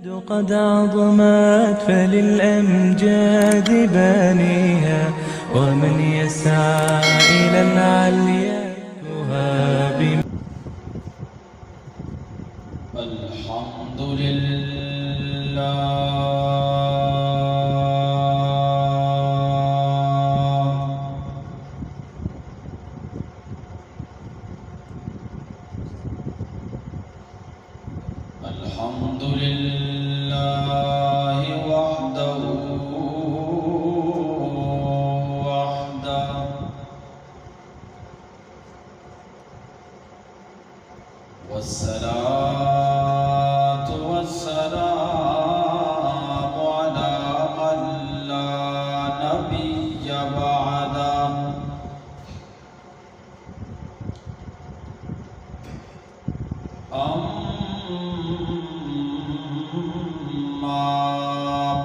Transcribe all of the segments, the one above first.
قد عظمت فللأمجاد بانيها، ومن يسعى إلى العليا يهاب. الحمد لله. الحمد لله وحده، وحده. والصلاة والسلام على من لا نبي بعده. أما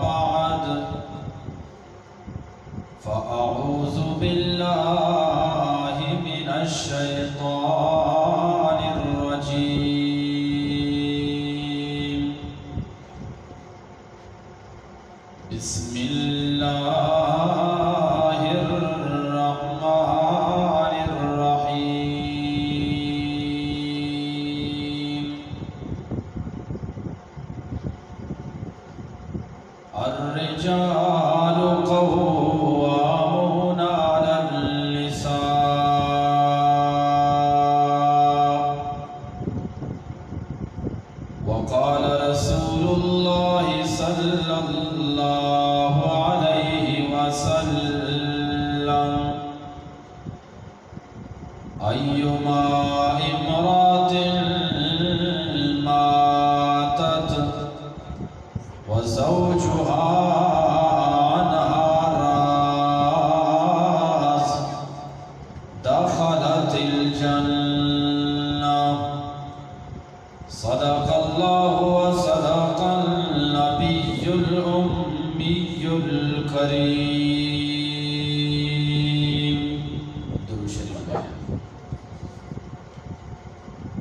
بعد، فأعوذ بالله من الشيطان الرجيم. بسم الله الرحمن الرحيم. الرجال قوامون على النساء. وقال رسول الله صلى الله عليه وسلم: أيما امرأة ماتت وزوجها عنها راض دخلت الجنة. صدق الله وصدق النبي الأمي الكريم. درود شریف.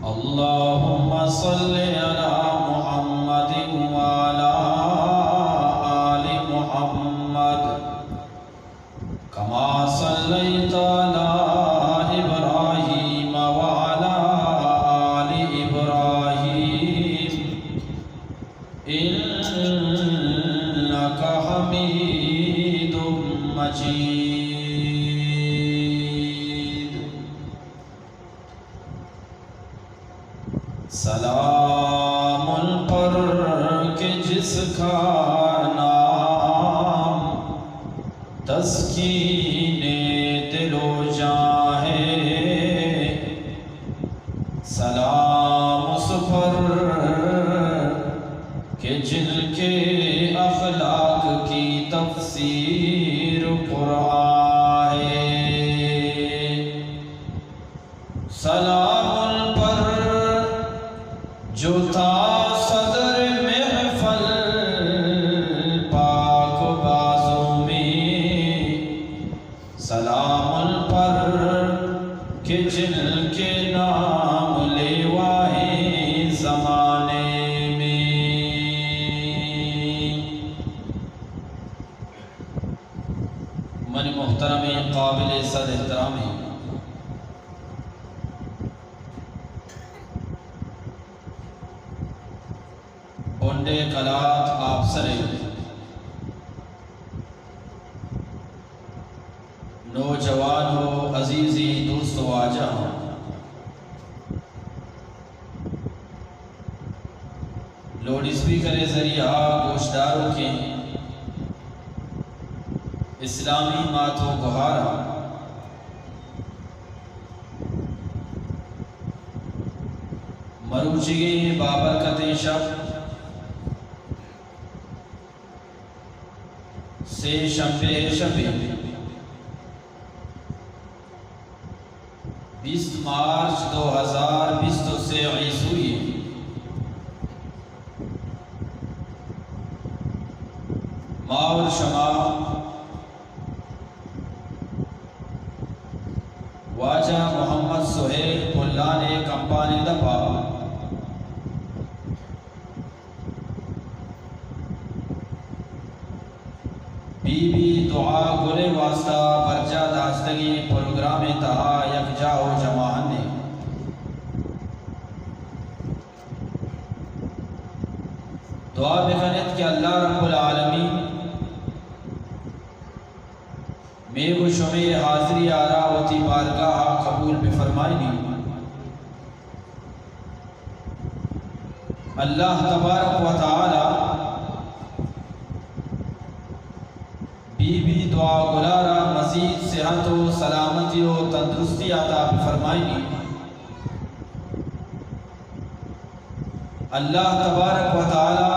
اللهم صل على محمد وعلى آل محمد كما صليت على إبراهيم وعلى آل إبراهيم إنك حميد مجيد. سلام پر کہ جس کا نام تسکین دل و جاں ہے، سلام اس پر کہ جن کے اخلاق کی تفسیر قرآن ہے۔ سلام ان پر جو تھا صدر محفل پاک بازو میں، سلام ان پر کہ جن کے نام لیوا ہیں زمانے میں۔ منی محترمیں قابل صد احترامیں بنڈے قلات آپسریں نوجوان و عزیزیں دوست و واجہاں، لاؤڈ اسپیکر ءِ ذریعہ ءَ گوشداروکیں اسلامی مات و گہاراں، مروچیگیں بابرکتیں شپ سے شمبے ءِ شپے، بیست مارچ دو ہزار بیست و سے عیسوی، ما اور شما واجہ محمد سہیل پلان ءِ کمپانی دپا بی بی دعا گل ءِ واستا برجاہ داشتگیں پروگرام ءِ تہا یکجاہ ءُ جمع ایں۔ دعا بکن ات کہ اللہ رب العالمین مئے ءُ شمئے حاضری ءَ را وتی بارگاہ ءَ قبول بفرمائینی۔ اللہ تبارک و تعالی بی بی دعا گل ءَ را مزید صحت ءُ سلامتی ءُ تندرستی عطا بفرمائینی۔ اللہ تبارک و تعالی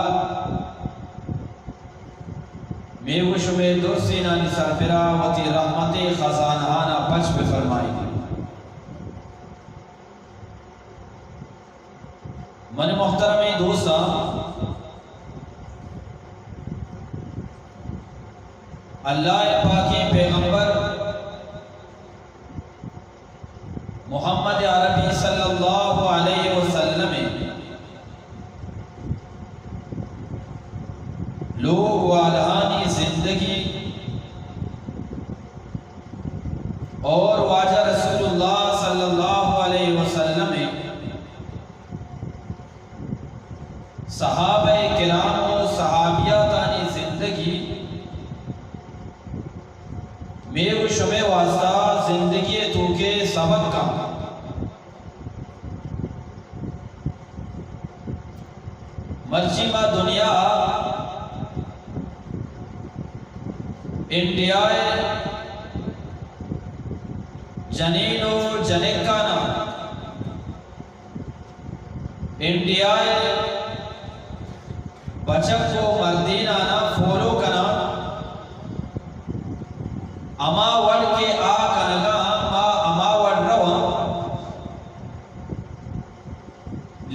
مئے ءُ شمئے درسینانی سربرا وتی رحمت ءِ خزانہانا پچ بفرمائینی۔ من محترمیں دوستاں، اللہ ءِ پاکیں پیغمبر محمد عربی صلی اللہ علیہ وسلم ءِ لوگ والہانی زندگی اور واجہ رسول اللہ صلی اللہ علیہ وسلم ءِ صحابہ کرام ءُ صحابیاتانی زندگی مئے ءُ شمئے واستا زندگی ءِ توکے سبق اَں۔ مرچی ما دنیا ءَ انڈیا ءِ جنین ءُ جنکاناں، انڈیا ءِ بچک ءُ مردیناناں فالو کناں، ہما وڑ کہ آ کنگا اَں، ما ہما وڑ رواں۔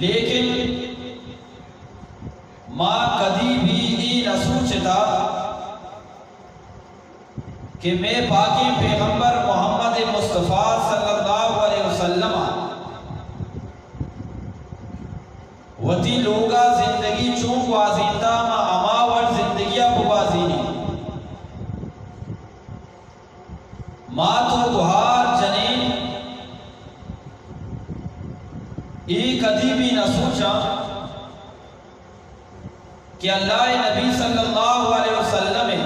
لیکن ما کدی بھی اے نہ سوچتا کہ مئے پاکیں پیغمبر محمد مصطفی صلی اللہ علیہ وسلم ءَ وتی لوگا زندگی چون گوازینتا، ما ہما وڑ زندگی ءَ بگوازینیں۔ مات ءُ گہار جنین اے کدی بھی نہ سوچاں کہ اللہ ءِ نبی صلی اللہ علیہ وسلم ءِ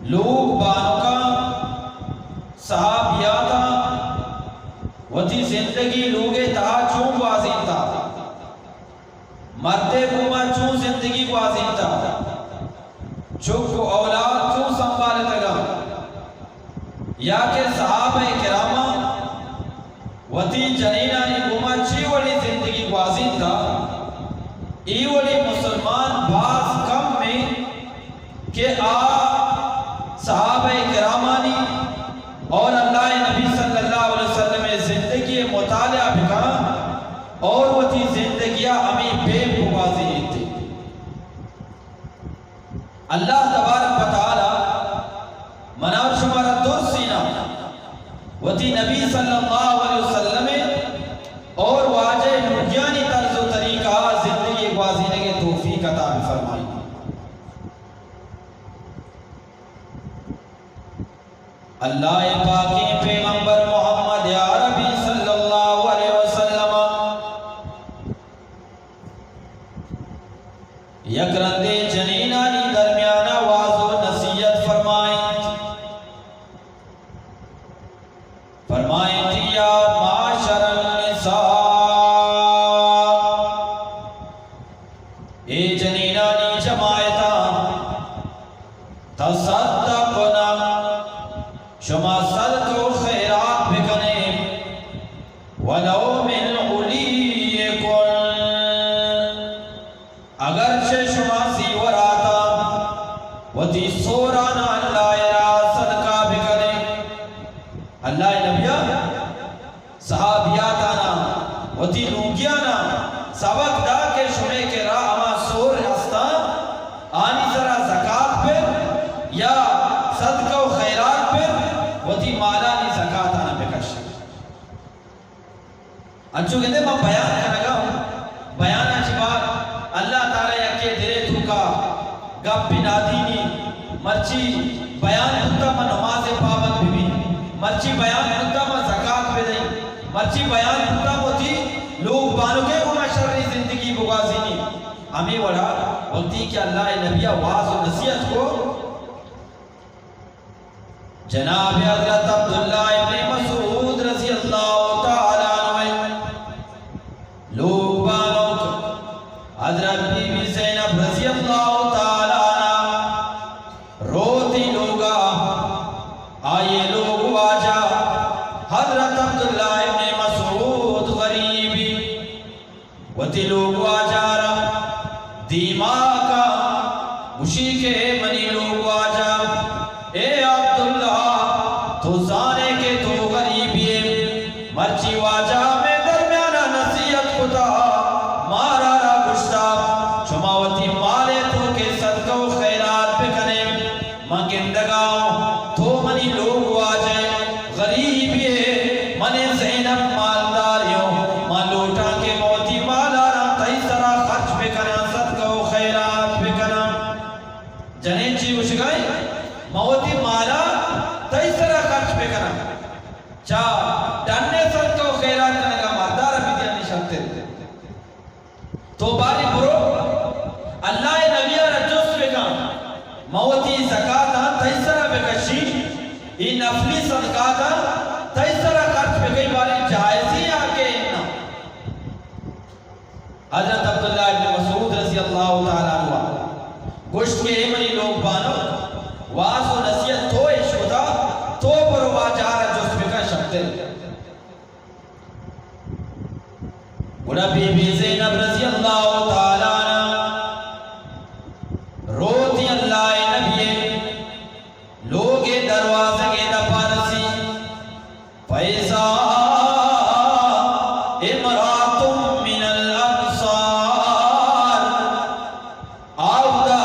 لوگ بانکاں، صحابیاتاں وتی زندگی لوگ ءِ تہا چون گوازینتا، مرد ءِ گوما چون زندگی گوازینتا، چک ءُ اولاد چون سنبھالتگاں، یا کہ صحابہ کراماں وتی جنینانی گوما چی وڑیں زندگی گوازینتا، اے وڑیں مسلمان باز کم ایں کہ آ صحابہ کرامانی اور اللہ ءِ نبی صلی اللہ علیہ وسلم ءِ زندگی ءِ مطالعہ بکاں اور وتی زندگی ءَ ہمے پیم بگوازینیت۔ اللہ تبارک و تعالی منا اور شمارا درسینا وتی نبی صلی اللہ علیہ وسلم ءِ اور واجہ لوگیانی طرز ءُ طریقہ ءَ زندگی گوازینگ ءِ توفیق عطا بفرمائیت۔ اللہ ءِ پاکیں پیغمبر محمد عربی صلی اللہ علیہ وسلم ءَ یک رندے جنینانی درمیان ءَ واز ءُ نصیحت فرمائینت۔ فرمائینت، یا معشر النساء، اے جنینانی جماعتاں، تصدقن، شما صدقہ ءُ خیرات بکنے، ولو من حلیکن، اگرچہ شما زیوراتاں وتی سوراناں اللہ ءِ راہ ءَ صدقہ بکنے۔ اللہ ءِ نبی ءَ صحابیاتانا، وتی لوگیانا سبق دا کہ شمے کرا ہما سور ہستاں، آنی سرا زکات پر یا صدقہ ءُ خیرات پر وتی مالانی زکاتانا بکش۔ انچو گندے ما بیان کنگا اوں، بیانا چہ بعد اللہ تعالی یکے دلے توکا گپ نادینی مرچی بیان بوتا ما نماز پابند ببیں، مرچی بیان بوتا ما زکات بدئیں، مرچی بیان بوتا وتی لوگ بانکے گوما شریں زندگی بگوازینیں۔ ہمے وڑا وقتی کہ اللہ ءِ نبی ءَ واز و نصیحت کو، جناب حضرت عبداللہ ابن مسعود رضی اللہ تعالی عنہ لوگ بانک حضرت بی بی زینب رضی اللہ تعالی عنہا روتی لوگا، آئی لوگ واجہ حضرت عبداللہ ابن مسعود غریبی وتی لوگ واجہ را دیما کا، گوشی کہ اے منی لوگ واجہ، اے عبداللہ، تو زانے کہ تو غریبی ئے، مرچی واجہ مئے درمیانا نصیحت کتا، مارا را گوشتا، شما وتی مالے توکے صدقہ و خیرات بکنے۔ من گندگا اوں تو منی لوگ واجہ ئے، غریبی ئے، منی زینب مالداری اوں، من لوٹاں کہ من وتی مالا را تئی سرا خرچ بکناں، صدقہ و خیرات بکناں۔ جنین چی گوشگا ایں؟ من وتی مالا تئی سرا خرچ بکناں۔ چا ڈنے صدقہ و خیرات کنگا مردارا بدیانی شرتر۔ تو باری برو، اللہ ءِ نبی ءَ را جست بکن، من وتی زکاتاں تئی سرا بکشی، اے نفلی صدقاتاں تئی سرا خرچ بکئی، باری جائزی یا کہ اناں؟ حضرت عبداللہ ابن مسعود رضی اللہ تعالی عنہ گوشت کہ اے منی لوگ بانک، واز و نصیحت تو اش کتا، تو برو واجہ را جست بکن شرتر۔ گڑا بی بی زینب رضی اللہ تعالی عنہا روتی اللہ ءِ نبی ءِ لوگ ءِ دروازگ ءِ دپا رسی، فإذا امرأة من الأنصار، آودا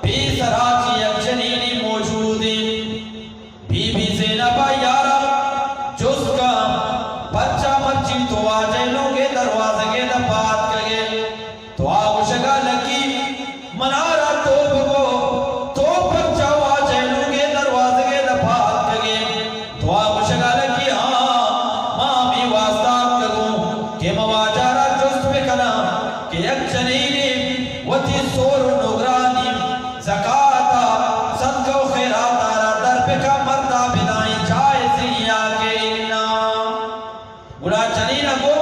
پیسرا چہ یک جنینے موجود انت۔ بی بی زینب ءَ آئی ءَ را جست کن، پرچا مرچی تو واجہ ءِ لوگ ءِ دروازگ ءِ دپا اتکگ ئے؟ تو آ گوشگا لگی، منارا تو بگو، تو پرچا واجہ ءِ لوگ ءِ دروازگ ءِ دپا اتکگ ئے؟ تو آ گوشگا لگی، ہاں، ما ہمے واستا اتکگوں کہ ما واجہ را جست بکناں کہ یک جنینے وتی سور و نگرانی زکات ءَ، صدقہ و خیرات ءَ را در بکا، مردا بدائیں، جائزی یا کہ اناں؟ گڑا جنین ءَ گو،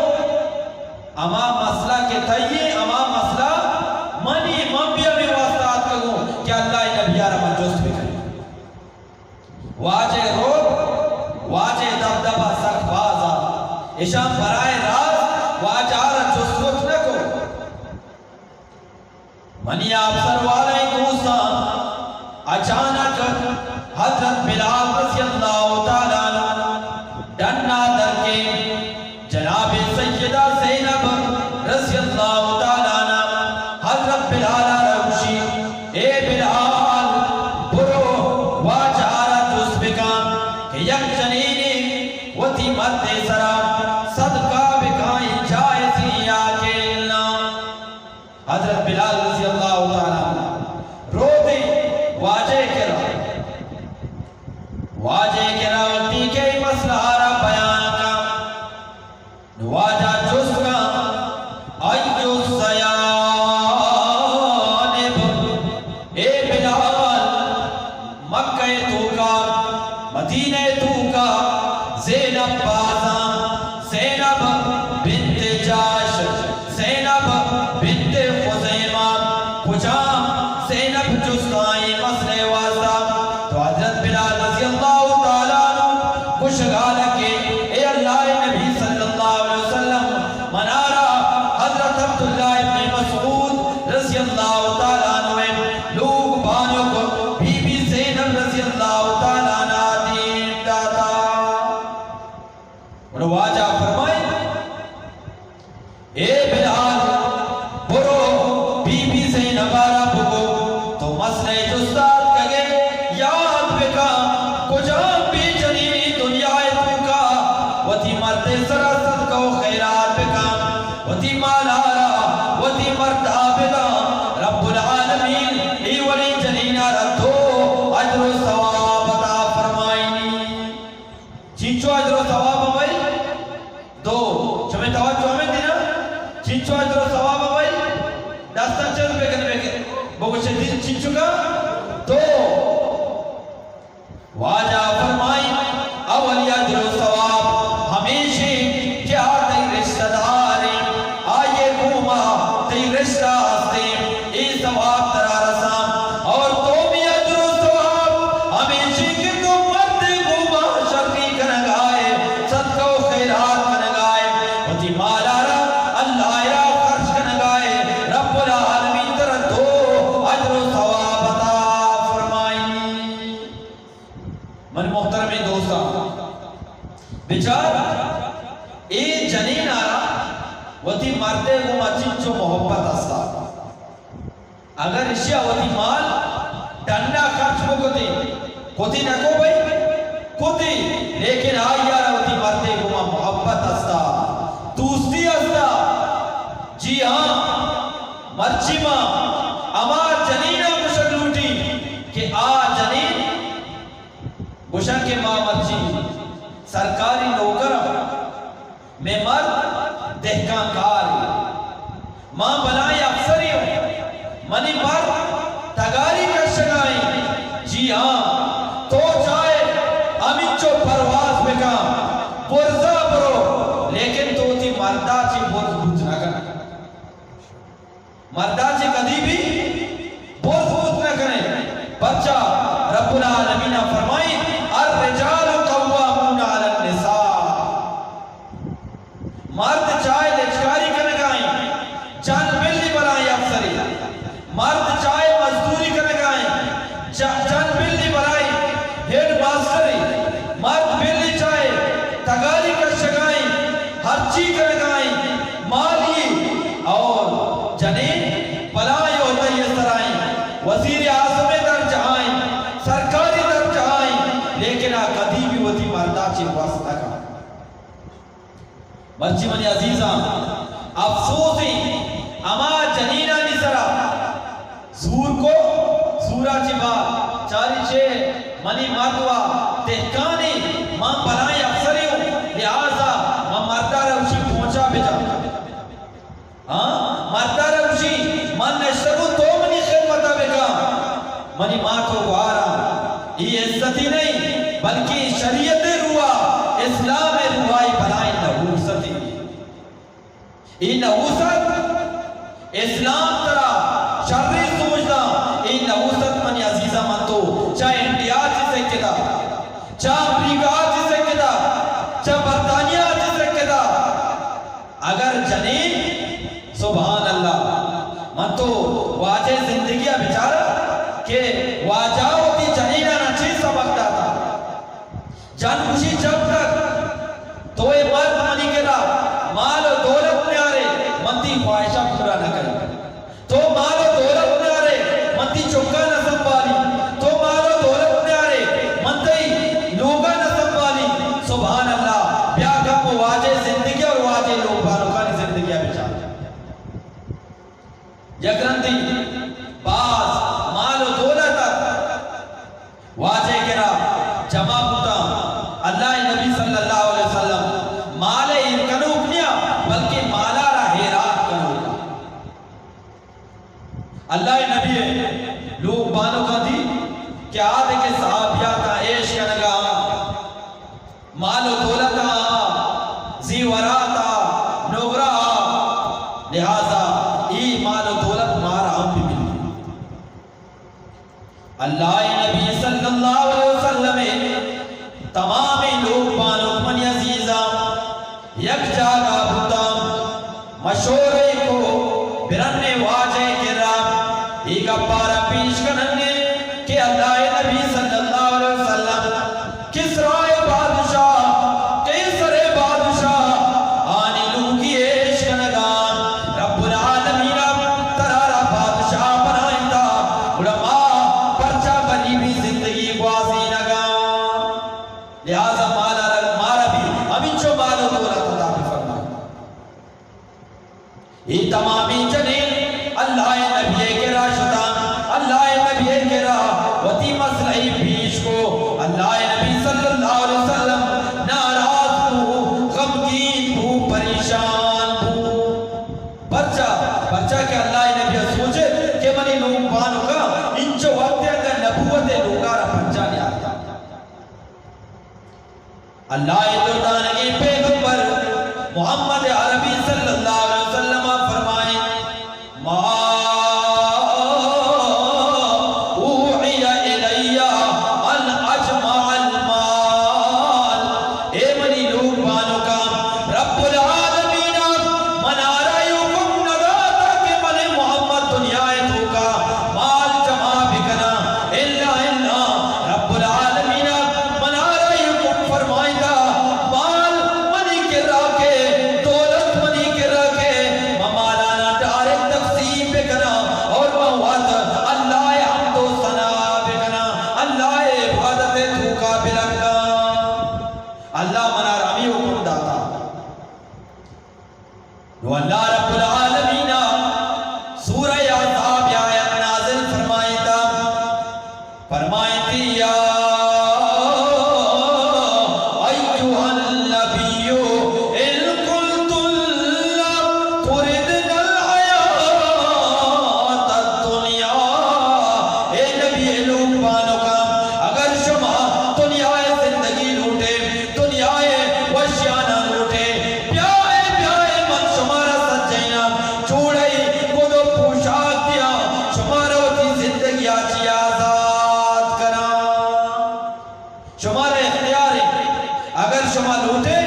ہما مسئلہ کہ تئی، ہما مسئلہ منی، من بھی ہمے واسطہ آتکگوں کہ اللہ ءِ نبی ءَ را من جست بکنی۔ واجہ ءِ رعب، واجہ ءِ دبدبہ سک باز ات۔ اشاں براہ راست واجہ ءَ را جست کت نہ کت۔ منی آبسر والائیں دوستاں، اچانک حضرت بلال رضی اللہ تعالی عنہ ڈنا در کے، جناب سیدہ زینب رضی اللہ تعالی عنہ حضرت بلال ءَ را گوشی، اے بلال، برو واجہ ءَ را جست بکن کہ یک جنینے وتی مرد ءِ سرا صدقہ بکائیں، جائزی یا کہ اناں؟ حضرت بلال رضی اللہ تعالی عنہ روت واجہ ءِ کرا، واجہ ءِ کرا وتی کہ اے مسئلہ ءَ را بیان کن۔ نو واجہ جست کن، أي الزيانب؟ اے بلال، مکہ ءِ توکا، مدینہ ءِ توکا زینب بازاں، زینب بنت جحش، زینب بنت خزیمہ، کجام زینب؟ جست آئی مسئلہ ءِ واسطہ۔ تو حضرت بلال رضی اللہ تعالی عنہ گوشگا لگے، اے اللہ ءِ نبی صلی اللہ علیہ وسلم، منارا حضرت عبداللہ ابن مسعود رضی اللہ تعالی عنہ ءِ لوگ بانک بی بی زینب رضی اللہ تعالی عنہا دیم داتا۔ گڑا واجہ فرمائے، اے بلال، برو بی بی زینب ءَ را بگو، تو مسئلہ ءِ جست ءَ آتکگ ئے، یاد بکن، کجام بے جنینی دنیا ءِ توکا وتی مرد ءِ سرا صدقہ و خیرات بکن، وتی مال ءَ را وتی مرد ءَ بداں۔ رب العالمین اے وڑیں جنین ءَ را دو دل چنچکا تو واجہ فرمائی، اولی اجر و ثواب ہمیشی کہ آ تئی رشتہ داریں، آئیے گوما تئی رشتہ ہستیں، اے ثواب ترا رساں۔ اور دومی اجر و ثواب ہمیشی کہ تو مردے گوما شری کنگائے، صدقہ و خیرات کنگائے، وتی مالارا اللہ را خرچ کنگائے، رب العالمین ترا دو اجر و ثواب عطا فرمائی۔ من محترمیں دوستاں، بچار، اے جنین آرا وتی مردے گوما چنچو محبت ہستا۔ اگر اشیا وتی مال ڈنڈا خرچ بکتی، کتی نکو بھئی، کتی، لیکن آئی آرا وتی مردے گوما محبت ہستا، دوستی ہستا۔ جی ہاں، مرچی ما ہما جنینا گوشگ لوٹی کہ آ جنین گوشاں کہ ما مرچی سرکاری نوکر آں، مئے مرد دہکان کار ایں، ما بلائیں افسرے اوں، منی مرد تگاری کشگا ایں۔ جی ہاں، تو چاہے ہمینچو پرواز بکن، برزا برو، لیکن تو وتی مردا چہ برز بوت نہ کن۔ مردا چہ کدی بھی برز بوت نہ کنے، پرچا رب العالمین فرمائی، الرجال قوامون علی النساء۔ مرد چاہے لچکاری کنگائیں، جن بلی بلائیں افسری۔ مرد چاہے مزدوری کنگائیں، ج-، جن بلی بلائیں ہیڈ ماسٹری۔ مرد بلی چاہے تگاری کشگائیں، ہرچی کنگائیں، مالی اور جنین بلائیں عہدہ یہ سرائیں، وزیر اعظم درجہ آئیں، سرکاری درجہ آئیں، لیکن آ کدی بھی وتی مردا چہ وس نہ کن۔ مرچی منی عزیزاں، افسوس ایں ہما جنینانی سرا زور کو، زورا چہ با چاری چے منی مرد وا دہکانے، من بلائیں افسرے اوں، لہذا من مردا را گوشی پونچا بجا۔ ہاں، مردا را گوشی من نشتگوں تو منی خدمتا بکن۔ منی مات و گواراں، اے عزتی نئیں، بلکہ شریعت روحا، اسلام روحا اے بلائیں نحوستے۔ اے نحوست اسلام ترا شریں سوج دا۔ اے نحوست منی عزیزاں من تو چا انڈیا چہ سکتا، چا امریکہ چہ سکتا، چا برطانیہ چہ سکتا۔ اگر جنین، سبحان اللہ، من تو واجہ زندگی ء بچارا کہ واجہ وتی جنینانا چی سبق داتا۔ جن گوشی جب تک تو اے مرد منی کرا مال و دولت نیارے، من تی خواہشاں پورا نہ کنی۔ تو مال و دولت نیارے، من تی چکا نہ سنبھالی۔ تو مال و دولت نیارے، من تئی لوگا نہ سنبھالی۔ سبحان اللہ، بیا گپ واجہ زندگی اور واجہ لوگ بانکانی زندگی بچار۔ یک رندی باز مال و دولت ات، واجہ کرا جمع بوتاں۔ اللہ نبی صلی اللہ علیہ وسلم مال ایر کنوک نیا، بلکہ مالا را ہیرات کنوک۔ اللہ نبی لوگ بانکا دی کہ آدگہ صحابیاتاں عیش کنگا، مال و دولت آ، زیورات آ، نوگرا آ، لہذا اے مال و دولت مارا ہم بہ ملی۔ اللہ نبی صلی اللہ علیہ وسلم تمام لوگ بانک منی عزیزاں یک جاگہ بوتاں، مشورے کو برنے واجہ کرا، اے گپارا پیش کننے کہ اللہ نبی صلی اللہ علیہ وسلم کسرا ء بادشاہ، قیصر ء بادشاہ، آنی لوگی ایش کنگا، رب العالمین ء ترا را بادشاہ بنائینتا، گڑا ما پرچا غریبی زندگی گوازینگا؟ لہذا مالا را، مارا بھی ہمینچو مال و دولت عطا بفرمائے۔ اے تمامی جنین اللہ نبی کرا شتاں، اللہ نبی کرا وتی مسئلہ پیش کو۔ اللہ نبی صلی اللہ علیہ وسلم ناراض بو، غمگین بو، پریشان بو۔ پرچا؟ پرچا کہ اللہ نبی سوچے کہ منی لوگ بانکا اللہ ءِ دردانگیں پیغمبر محمد عربی صلی اللہ علیہ وسلم فرمائیں، ما اوحی الی ان اجمع المال۔ اے منی لوگ بانکاں، رب العالمین ءَ منارا اے حکم نہ داتا کہ من محمد دنیا ءِ توکا مال جمع بکناں۔ الا، الا رب العالمین ءَ منارا اے حکم فرمائتا، مال منی کرا کہ، دولت منی کرا کہ، من مالانا ڈائریکٹ تقسیم بکناں اور من وت اللہ ءِ حمد و ثنا بکناں، اللہ ءِ عبادت ءِ توکا بلگاں۔ اللہ منارا ہمے حکم داتا۔ نو اللہ رب العالمین ءَ سورہ احزاب ءِ آیت نازل فرمائیتا، فرمائیتی، یا ایھا النبی ان کنتن تردن الحیات الدنیا۔ اے نبی، اے لوگ بانکاں، اگر شما دنیا ءِ زندگی لوٹے، دنیا ءِ وشیانا لوٹے، بیائے، بیائے، من شمارا سجہیناں جوڑائی گد و پوشاک دیاں، شمارا وتی زندگیا چی آزاد کناں۔ شمارا اختیار ایں، اگر شما لوٹے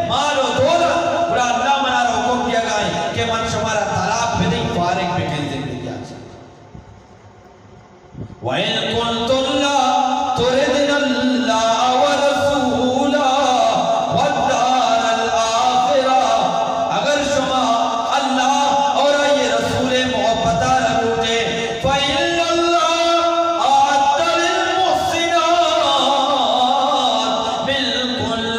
مال و دولت، گڑا اللہ منارا حکم دیگا ایں کہ من شمارا طلاق بدئیں، فارغ بکن زندگیا چی۔ وَإِن كُنتُنَّ تُرِدْنَ اللَّهَ وَرَسُولَهُ وَالدَّارَ الْآخِرَةَ، اگر شما اللہ اور آئی رسول محبتا را لوٹے، فَإِنَّ اللَّهَ أَعَدَّ لِلْمُحْسِنَاتِ مِنْكُنَّ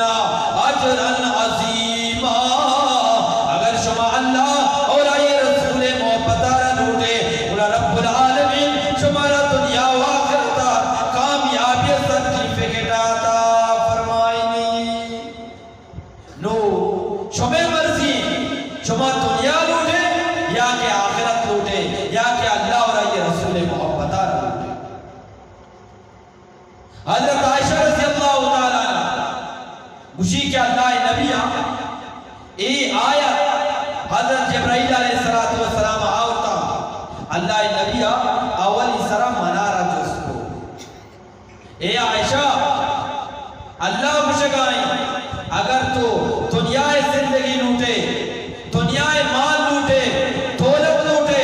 اجرا عظیما۔ اگر شما اللہ اور آئی رسول محبتا را لوٹے، گڑا رب العالمین شمارا دنیا و آخرتا کامیابی سرٹیفکیٹ عطا فرمائینی۔ نو شمے مرضی، شما دنیا لوٹے یا کہ آخرت لوٹے یا کہ اللہ اور آئی رسول محبتا را لوٹے۔ حضرت عائشہ رضی اللہ تعالی عنہا گوشی کہ اللہ نبی آ اے آیت حضرت جبرائیل علیہ الصلوۃ والسلام آورتا، اللہ نبی آ اولی سرا منارا جست کو، اے عائشہ، اللہ گوشگائیں، اگر تو دنیا ءِ زندگی لوٹے، دنیا ءِ مال لوٹے، دولت لوٹے،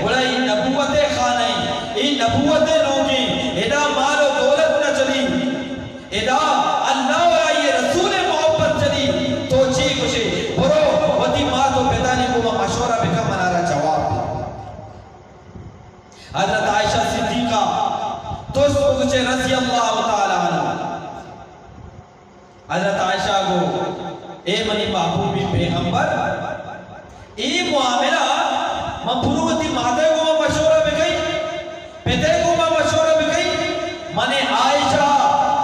گڑا اے نبوت ءِ خانہ ایں، اے نبوت ءِ لوگ ایں، ادا مال و دولت نہ چلی، ادا اللہ و آئی رسول ءِ محبت چلی، تو چی گوشے؟ برو وتی مات و پتانی گوما مشورہ بکن، منارا جواب دے۔ حضرت عائشہ صدیقہ درست بگوشے رضی اللہ تعالی عنہا۔ حضرت عائشہ گو، اے منی محبوبی پیغمبر، اے معاملہ من برو وتی ماتئے گوما مشورہ بکئی، پتئے گوما مشورہ بکئی؟ من عائشہ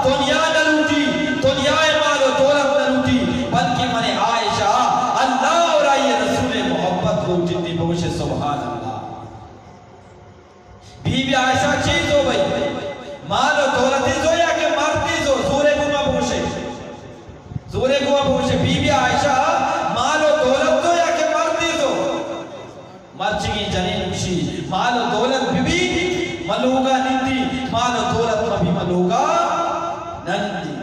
دنیا نہ لوٹی، دنیا ءِ مال و دولت نہ لوٹی، بلکہ من عائشہ اللہ اور آئی رسول محبت لوٹی۔ بگوشے سبحان اللہ۔ بی بی عائشہ چی زو بھئی؟ مال و دولتی زو یا کہ مردی زو؟ زورے گوما بوشے۔ زورے گوما بوشے۔ بی بی عائشہ مال و دولت زو یا کہ مردی زو؟ مرچیگیں جنین گوشی، مال و دولت بہ بی، من لوگا نندی، مال و دولت مہ بی، من لوگا نندی۔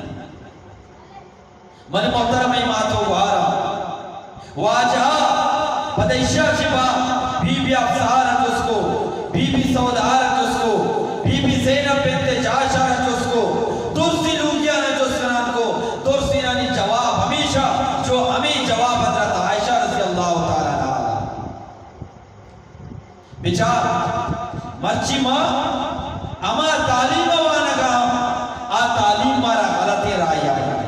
من محترمیں مات و گوھاراں، واجہ پد ایشا چہ با بی بی حفصہ را جست کو، بی بی سودا را جست کو، بی بی زینب بنت جحش را جست کو، درستی لوگیاں را جست کنان کو، درستینانی جواب ہمیشہ چو ہمیں جواب حضرت عائشہ رضی اللہ تعالی عنہا۔ بچار، مرچی ما ہما تعلیم ءَ وانگا، آ تعلیم مارا غلطیں راہی ءَ برگ۔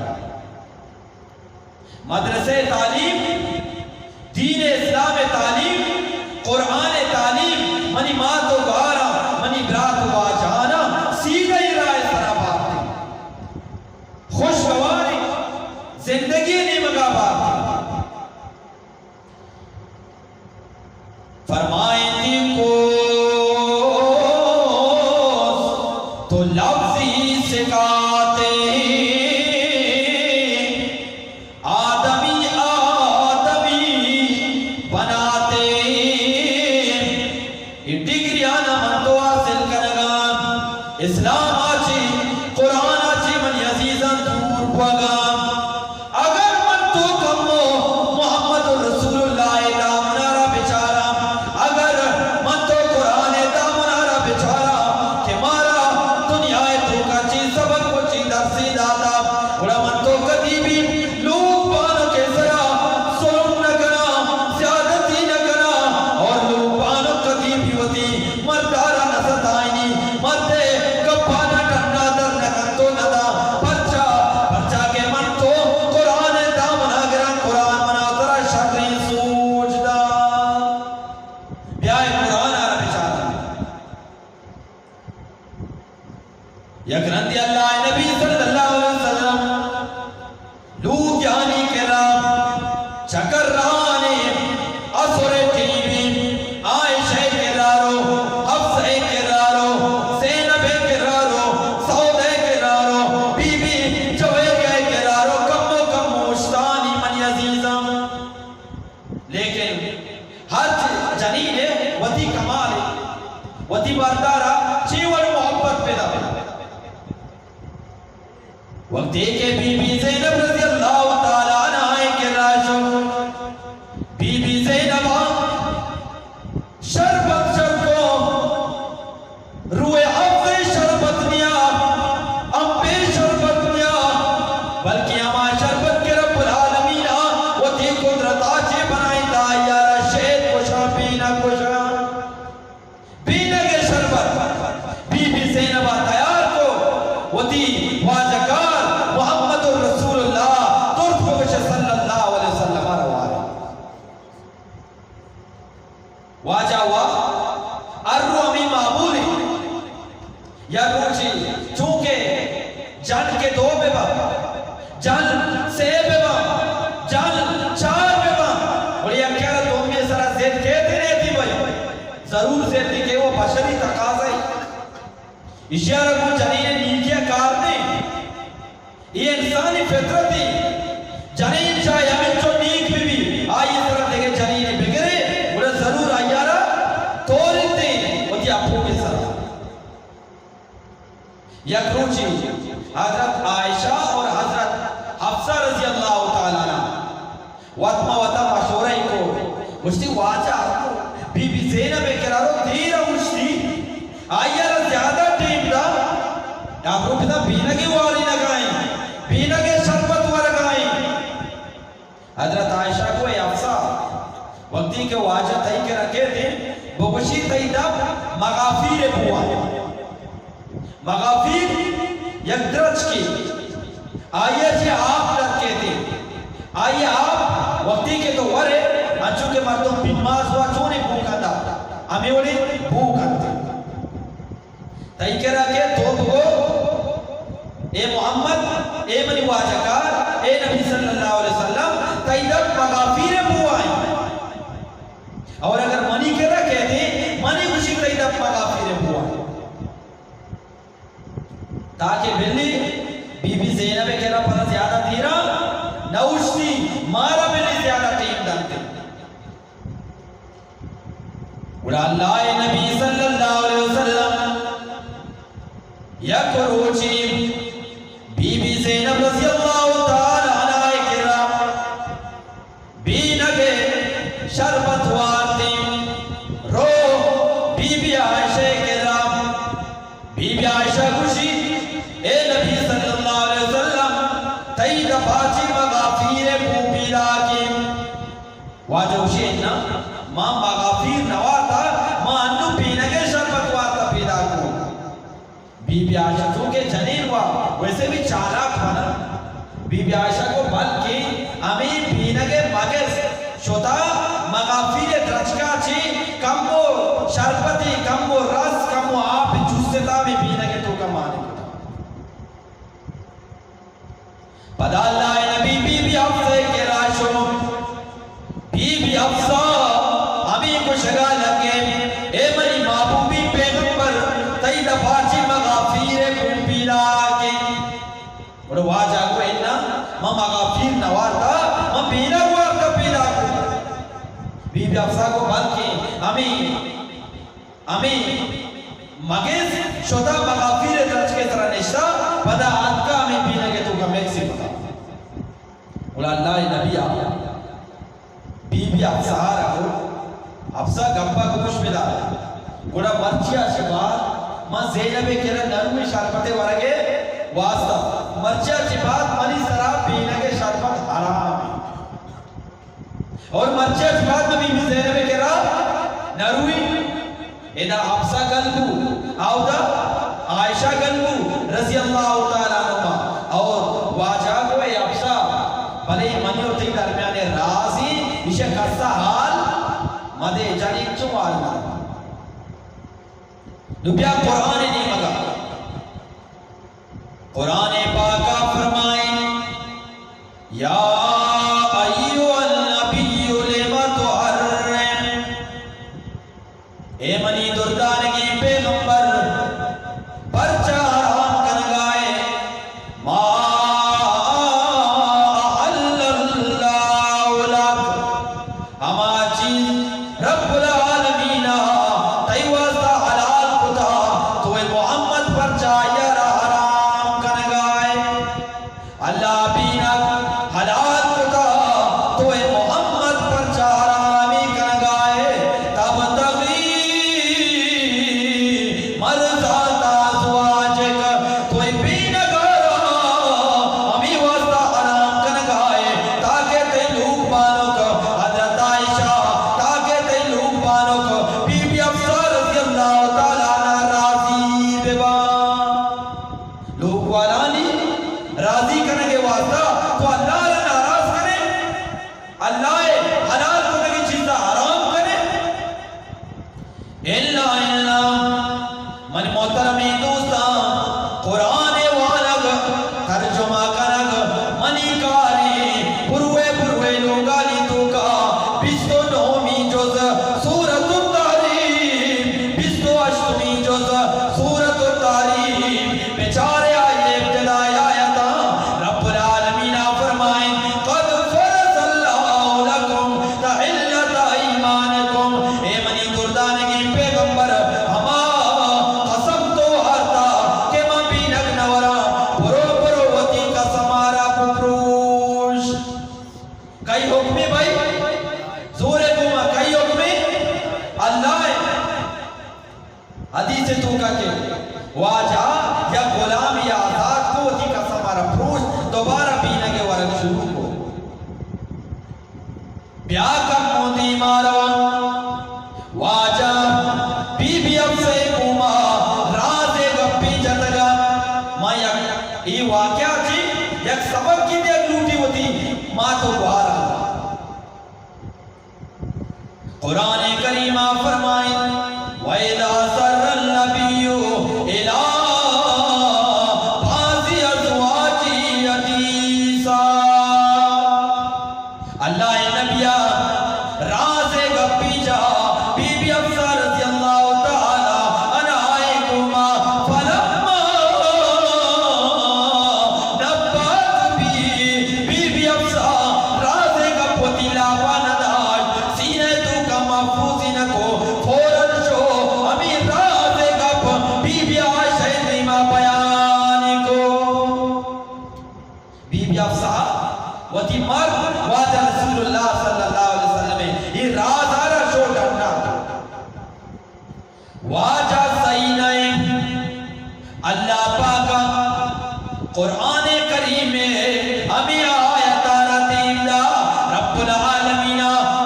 مدرسہ تعلیم، دین اسلام تعلیم، قرآن تعلیم، منی مات و گوھاراں، منی برات و واجہاناں سیدھا راہ سرا بارت۔ خوشگواریں زندگی نیمگا بارت۔ فرمائیتی کو تو لفظی سکھاتے، ڈگری آنا من تو حاصل کنگا، اسلام آ چی، قرآن آ چی منی عزیزاں دور بوگا۔ اگر من تو کمو محمد رسول اللہ دامنا را بچارا، اگر من تو قرآن دامنا را بچارا کہ مارا دنیا توکا چی سبق و چی درسی داتا، گڑا من تو کدی بھی لوگ بانک ءِ سرا ظلم نہ کناں، زیادتی نہ کناں، اور لوگ بانک کدی بھی وتی مردارا نہ ستائینی، مرد ءِ گپا نہ ٹنا در نہ کنت و نہ داں۔ پرچا؟ پرچا کہ من تو قرآن ءِ دامنا گراں، قرآن منا ترا شریں سوج دا۔ بیائے قرآن ءَ را بچاریں۔ یک رندے اللہ ءِ نبی صلی اللہ علیہ وسلم لوگیانی کرا چکرانی، عصر ءِ ٹیمی، عائشہ ءِ کرا رو، حفصہ ءِ کرا رو، زینب ءِ کرا رو، سودہ ءِ کرا رو، بی بی جویریہ ءِ کرا رو، کمو کمو اشتانی منی عزیزاں۔ لیکن ہر جنین ءِ وتی کمال ءَ، وتی مردارا چی وڑ محبت پیدا۔ وقتی کہ بی بی زینب رضی اللہ تعالی عنہا ءِ کرا شو، بی بی زینب شربت شر کو، روئے حفظ شربت نیا، امپے شربت نیا، بلکہ ہما شربت کہ رب العالمین وتی قدرت آ چے بنائیں، دائی آ را شہد کشاں، بینگ کشاں۔ بینگ ءِ شربت بی بی زینب ءَ تیار کو، وتی واجہ کار محمد رسول اللہ، درست بگوش صلی اللہ علیہ وسلم ءَ را وارت۔ واجہ وا ہر رو ہمے معمول ایں۔ یا روچے چونکہ جن کہ دو بہ باں، جن سے بہ باں، جن چار بہ باں، گڑا یکے ءَ را دومی ءِ سرا ضد کیت نہ ایتی بھائی؟ ضرور ضد کہ وہ بشری تقاضا ایں۔ ایشی ءَ را گوں جنین ءِ نیکی ءَ کار نہ ایں۔ اے انسانی فطرت ایں۔ جنین چاہے ہمینچو نیک بہ بی، آئی ءِ سرا دگہ جنینے بگرے، گڑا ضرور آئی ءَ را تورنت ایں وتی اپوک ءِ سرا۔ یک روچے حضرت عائشہ اور حضرت حفصہ رضی اللہ تعالی عنہ وت ما وتا مشورہ ای کو، گوشتی، واجہ بی بی زینب ءِ کرا رو، دیر ءَ اوشتی، آئی ءَ را زیادہ ٹیم دا، یا رو بزاں بینگ ءِ وارینگ ءَ ایں، بینگ ءِ شربت ورگ ءَ ایں۔ حضرت عائشہ کو، اے حفصہ، وقتی کہ واجہ تئی کرا کیت ایں، بگوشی تئی دپ مغافیر ءِ بو ءَ۔ مغافیر یک درچکے، آئی ءَ چہ آپ در کیت ایں۔ آئی ءِ آپ وقتی کہ تو ورے، انچو کہ مردم پیماز وا چونیں بو کندا، ہمے وڑیں بو کنت۔ تئی کرا کہ تو بگو، اے محمد، اے منی واجہ کار، اے نبی صلی اللہ علیہ وسلم، تئی دپ مغافیر ءِ بو ءَ ایں۔ اور اگر منی کرا کیت ایں، منی گوشی تئی دپ مغافیر ءِ بو ءَ ایں۔ تاکہ بلی بی بی زینب ءِ کرا پدا زیادہ دیرا نہ اوشتی، مارا بلی زیادہ ٹیم دنت۔ گڑا اللہ ءِ نبی صلی اللہ علیہ وسلم یک روچے بی بی زینب رضی اللہ تعالی عنہا ءِ کرا بینگ ءِ شربت وارتیں، رو بی بی عائشہ ءِ کرا۔ بی بی عائشہ گوشی، اے نبی صلی اللہ علیہ وسلم، تئی دپا چی مغافیر ءِ بو پیداک ایں۔ واجہ گوشی، نا، ما مغافیر نہ وارتا، ما انو بینگ ءِ شربت وارتا پیداک اوں۔ بی بی عائشہ چونکہ جنین وا، ویسے بھی چالاک بنا۔ بی بی عائشہ کو، بلکہ ہمے بینگ ءِ مگس شتا مغافیر ءِ درچکا چی کمو شربتے، کمو رس، کمو آپ چوستا، ہمے بینگ ءِ توکا مانے کتا۔ پدا اللہ ءِ نبی بی بی حفصہ ءِ کرا شو۔ بی بی حفصہ ہمے گوشگا لگے، اے منی محبوبی پیغمبر، تئی دپا چی مغافیر ءِ بو پیداک ایں۔ گڑا واجہ گو، انا، ما مغافیر نہ وارتا، ما بینگ وارتا پیداک اوں۔ بی بی حفصہ گو، بلکیں ہمے ہمے مگس شتا مغافیر ءِ درچک ءِ سرا نشتا، پدا آتکا ہمے پینگ ءِ توکا مکس کتا۔ گڑا اللہ ءِ نبی ءَ بی بی حفصہ ءَ را گو، حفصہ گپا گوش بدار۔ گڑا مرچی ءَ چہ بعد من زینب ءِ کرا نرویں شربت ءِ ورگ ءِ واسطہ۔ مرچی ءَ چہ بعد منی سرا پینگ ءِ شربت حرام انت۔ اور مرچی ءَ چہ بعد من بی بی زینب ءِ کرا نرویں۔ ادا حفصہ گل بو، اودا عائشہ گل بو رضی اللہ تعالی عنہما۔ اور واجہ گو، اے حفصہ، بلے منی اور تئی درمیان ءَ رازے، ایشی ءَ کس ءَ حال مدے۔ جنین چو حال مدے۔ نو بیا قرآن ءِ نیمگا۔ قرآن پاک ءَ فرمائیں، یا ایھا النبی لم تحرم، اے منی دردانگیں پیغمبر، پرچا حرام کنگائے ما احل اللہ لک؟ ہما چیز رب العالمین ءَ تئی واسطہ حلال کتا، تو اے محمد پرچا آئی ءَ را حرام کنگائے؟ اللہ بینگ حلال کتا، تو اے محمد پرچا حرامی کنگائے؟ تبتغی مرضات ازواجک، تو اے پینگ ءَ را ہمے واسطہ حرام کنگائے تاکہ تئی لوگ بانک حضرت عائشہ، تاکہ تئی لوگ بانک بی بی حفصہ رضی اللہ تعالی عنہا راضی بباں۔ لوگ والانی راضی کنگ ءِ واسطہ تو اللہ ءَ را ناراض کنے، اللہ ءِ حلال کتگیں چیزاں حرام کنے۔ الا، الا، من محترمیں دوستاں، قرآن ءِ وانگ، ترجمہ کنگ منی کاریں۔ بروے بروے لوگانی توکا بیست و نہمی جز سورۃ التحریم، بیست و ہشتمی جز سورۃ التحریم، بچارے آئی ابتدائی آیتاں، رب العالمین ءَ فرمائیں، قد فرض اللہ لکم تحلۃ ایمانکم، اے منی دردانگیں پیغمبر، ہما قسم تو وارتا کہ من بینگ نہ وراں، برو برو وتی قسم ءَ را بپروش۔ کئی حکمے بھائی؟ زورے گوما کئی حکمے؟ اللہ ءِ۔ حدیث ءِ توکا کہ واجہ یک غلامے آزاد کو، وتی قسم ءَ را پروشت، دوبارہ بینگ ءِ ورگ شروع کو۔ بیا کمو دیما رواں۔ واجہ بی بی حفصہ ءِ گوما رازے گپے جتگا۔ ما یک اے واقعہ چی یک سبق کی دیگ لوٹی وتی مات و گوارا۔ قرآن کریم ءَ فرمائیں، وَإِذْ أَسَرَّ النَّبِيُّ إِلَىٰ بَعْضِ أَزْوَاجِهِ حَدِيثًا۔ اللہ ءِ نبی ءَ رازے گپی جا بی بی حفصہ رضی اللہ تعالی عنہا ءِ گوما، فلما نبأت به، بی بی حفصہ رازے گپ وتی لاپا نہ داشت، سینہ ءِ توکا محفوظی نہ کو، فوراً شو ہمے رازے گپ بی بی عائشہ ءِ دیما بیان کو۔ بی بی حفصہ وتی مرد واجہ رسول اللہ صلی اللہ علیہ وسلم ءِ اے راز ءَ را شو ڈنڈا۔ واجہ سہی نہ اِنت۔ اللہ پاک ءَ قرآن کریم ءِ ہمے آیت ءَ را دیم دا، رب العالمین ءَ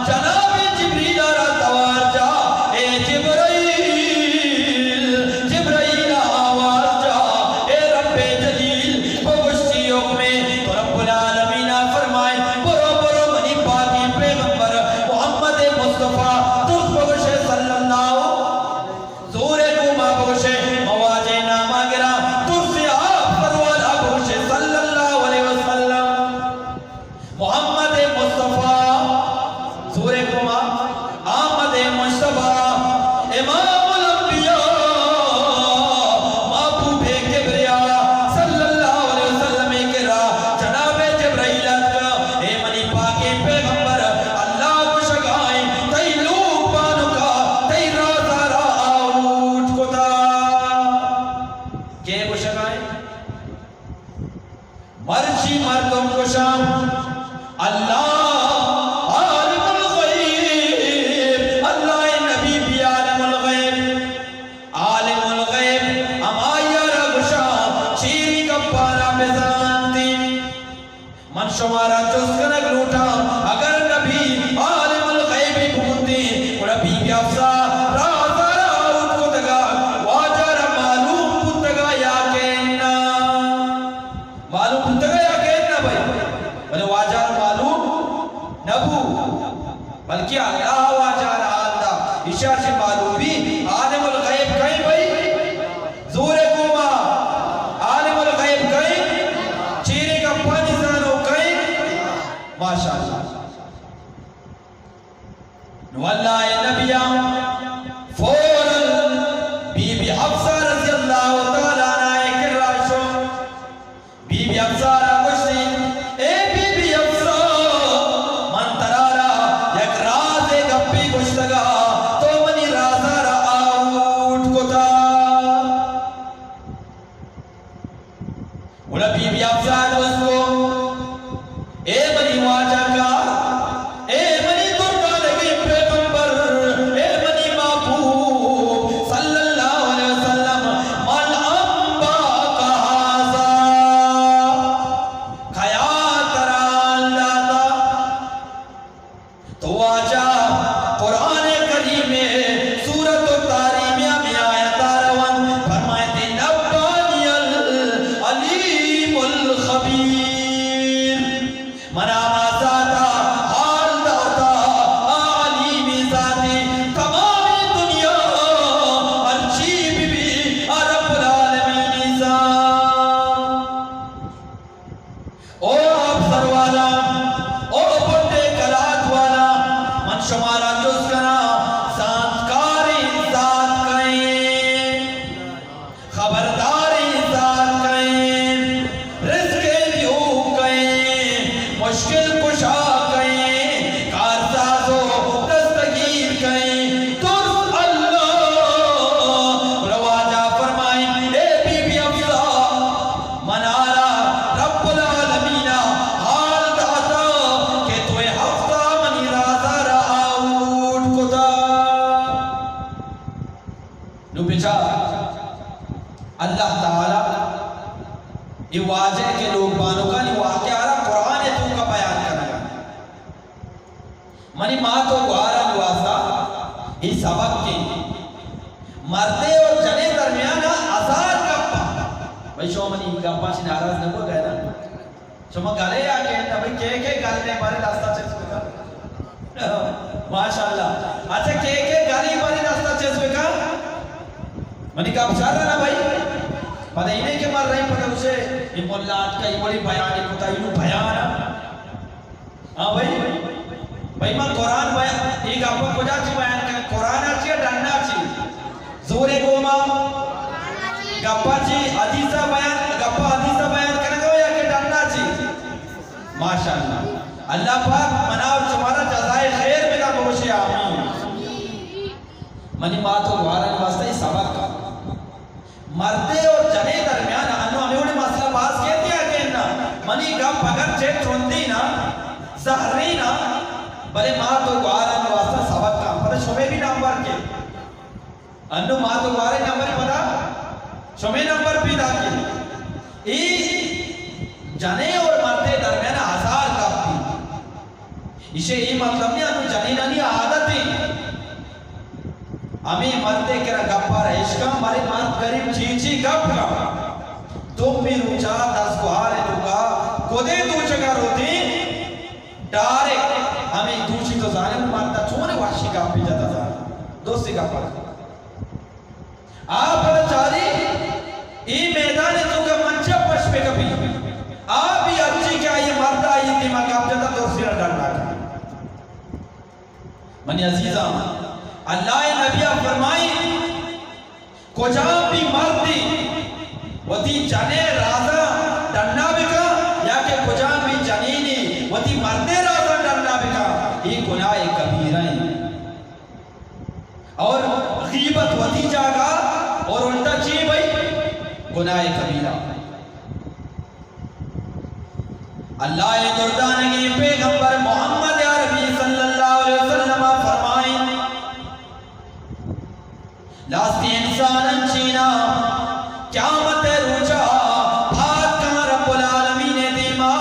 جناب جبریل ءَ را توار جا، اے جبرائیل، جبرائیل ءَ آواز جا، اے رب جلیل، بگوش چی حکمے؟ تو رب العالمین ءَ فرمائے، برو، برو، منی پاکیں پیغمبر محمد مصطفیٰ، ترس بگوشے صلی اللہ۔ زورے گوما بگوشے، مواجہ ناما گرا، ترس آپ سروالا بگوشے صلی اللہ علیہ وسلم۔ محمد مصطفیٰ، زورے گوما، احمد مجتبیٰ، امام الانبیاء، محبوب کبریا صلی اللہ علیہ وسلم کرا جناب جبرائیل اتکا، اے منی پاکیں پیغمبر، اللہ گوشگائیں، تئی لوگ بانکا، تئی رازا را آؤ مردم گوشاں، اللہ عالم الغیب، اللہ ءِ نبی بی عالم الغیب۔ عالم الغیب ہمائی ءَ را گوشاں، چیری گپاں را بزانتی۔ من شمارا جست کنگ لوٹاں، اگر نبی عالم الغیب بوتیں، گڑا بی بی حفصہ راز ءَ را آؤٹ کتگ ءَ، واجہ را معلوم بوتگ ءَ یا کہ اناں؟ معلوم بوتگ ءَ یا کہ اناں بھائی؟ بلے واجہ را معلوم نہ بو، بلکہ اللہ واجہ را حال دا، ایشاں چی معلوم بی عالم الغیب کئیں بھائی؟ زور ءَ گوما، عالم الغیب کئیں؟ چیریں گپانی زانوک کئیں؟ ماشاءاللہ۔ نو اللہ ءِ نبی ءَ فوراً بی بی حفصہ رضی اللہ تعالی عنہا ءِ کرا شو۔ بی بی حفصہ را گوشتی، اے بی بی حفصہ، من ترا را یک رازے گپے گوشتگ ءَ، تو منی راز ءَ را آؤٹ کتا۔ گڑا بی بی حفصہ جست کو، اے منی واجہ کا، اے منی درکانگیں پیغمبر، اے منی محبوب صلی اللہ علیہ وسلم، من انباک ھذا، کیا ترا حال داتا؟ تو واجہ قرآن کریم ءِ سورۃ التحریم ءِ ہمے آیت ءَ رون فرمائیت، نبانی العلیم الخبیر، منا ہما ذات ءَ حال داتا، آ علیمی ذاتے، تمامی دنیا ہرچی بہ بی، آ رب العالمین زان۔ او افسر والا، او بڈے کلات والا، من شمارا جست کناں، زانتکاریں ذات کئیں؟ خبرداریں ذات کئیں؟ رزق ءِ دیوک کئیں؟ مشکل کشا کئیں؟ کارساز و دستگیر کئیں؟ درست اللہ۔ گڑا واجہ فرمائیں، اے بی بی حفصہ، منارا رب العالمین ءَ حال داتا کہ تو اے ہفتہ منی راز ءَ را آؤٹ کتا۔ نو بچار، اللہ تعالی اے واجہ کہ لوگ بانکانی واقعہ را قرآن ءِ توکا بیان کنگا۔ منی مات و گوارانی واسطہ اے سبق ایں۔ مردے اور جنے درمیان ءَ ہزار گپ اَنت۔ بھئی، شما منی گپاں چی ناراض نہ بوت، گئے نا؟ شما گلے یا کہ نہ؟ بھئی، کے کے گل نے بارے دستا چست بکن۔ ماشاءاللہ۔ اچھا، کے کے گلی بارے دستا چست بکن؟ منی گپ شر نا بھئی۔ پدا اینے کہ مر رہی پدا اسے، اے ملا اٹکا، اے بڑی بیانی کتا، اینو بیان۔ ہاں بھئی، بھئی، من قرآن بیان، اے گپ کجا چی بیان کن؟ قرآن چی یا ڈنا چی؟ زورے گوما گپا چی؟ حدیثا بیان، گپا حدیثا بیان کنگا یا کہ ڈنا چی؟ ماشاءاللہ۔ اللہ پاک منا اور شمارا جزائے خیر بدا، بگوشے آمین۔ منی مات و گوارانی واسطہ اے سبق اَنت۔ مردے اور جنے درمیان انو ہمے وڑیں مسئلہ باز کیت یا کہ نہ؟ منی گپ اگرچہ ترندی نا، زہری نا، بلے مات و گوارانی واسطہ سبق اَنت۔ پدا شمے بھی نمبر کے۔ انو مات و گوارے نمبر پدا شمے نمبر پیدا کے۔ اے جنے اور مردے درمیان ہزار گپ اَنت۔ ایشی اے مطلب نہیں، انو جنینانی عادت ایں۔ ہمے مردے کرا گپا را اشکاں، بارے مرد غریب چی چی گپ کا۔ دومی روچا دزگوہار توکا کدے دوچگا روتیں، ڈائریکٹ ہمے دوچی تو زانے مرد چون وحشی گپے جتا زانے۔ دوستی گپا۔ آ پدا چاری، اے میدان توکا من چہ پش بہ کپی۔ آ بھی ہرچی کہ آئی مرد آئی دیما گپ جتا، ترسی را ڈنڈا کن۔ منی عزیزاں، اللہ نبی فرمائی، کجام بھی مردی وتی جنے رازا ڈنڈا بکا یا کہ کجام بھی جنینی وتی مردے رازا ڈنڈا بکا، اے گناہ کبیرہ ایں۔ اور غیبت وتی جاگہ اور الٹا چی بھئی؟ گناہ کبیرہ۔ اللہ ءِ دردانگیں پیغمبر محمد عربی صلی اللہ علیہ وسلم ءَ فرمائیں، لاستی انسان انچینا، قیامت ءِ روچا پاد کاں رب العالمین ءِ دیما،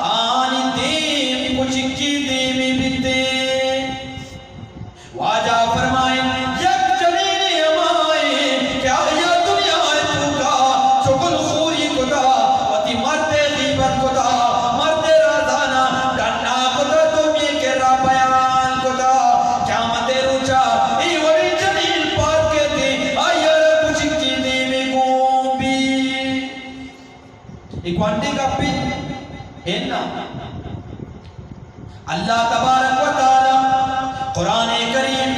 آنی دیم کچکی دیمی بیتے۔ واجہ فرمائیں، یک جنینے ہمائیں کہ آیا دنیا ءِ توکا چگل خوری کتا، وتی مرد ءِ غیبت کتا، مرد ءِ رازانا ڈنا کتا، دومی ءِ کرا بیان کتا۔ قیامت ءِ روچا اے وڑیں جنین پاد کیتے، آئی ءَ را کچکی دیمے گون بی۔ اے گونڈیں گپے اناں۔ اللہ تبارک و تعالی قرآن کریم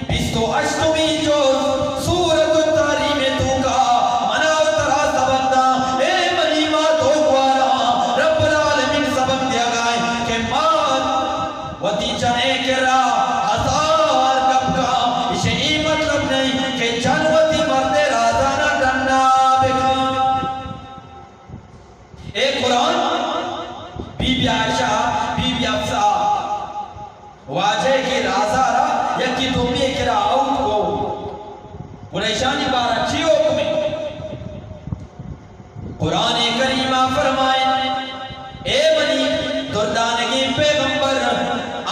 بیست و ہشتمی جز سورۃ التحریم توکا منا و ترا سبق دا۔ اے منی مات و گواراں، رب العالمین سبق دیگا ایں کہ مات وتی جن ءِ کرا ہزار گپ کاں، ایشی ءِ اے مطلب نئیں کہ جن وتی مرد ءِ رازانا ڈنا بکاں۔ اے قرآن بی بی عائشہ، بی بی حفصہ، واجہ کہ رازا را یکی دومی کرا آؤٹ کو، گڑا ایشانی بارا چی حکم ایں؟ قرآن کریم ءَ فرمائیں، اے منی دردانگیں پیغمبر،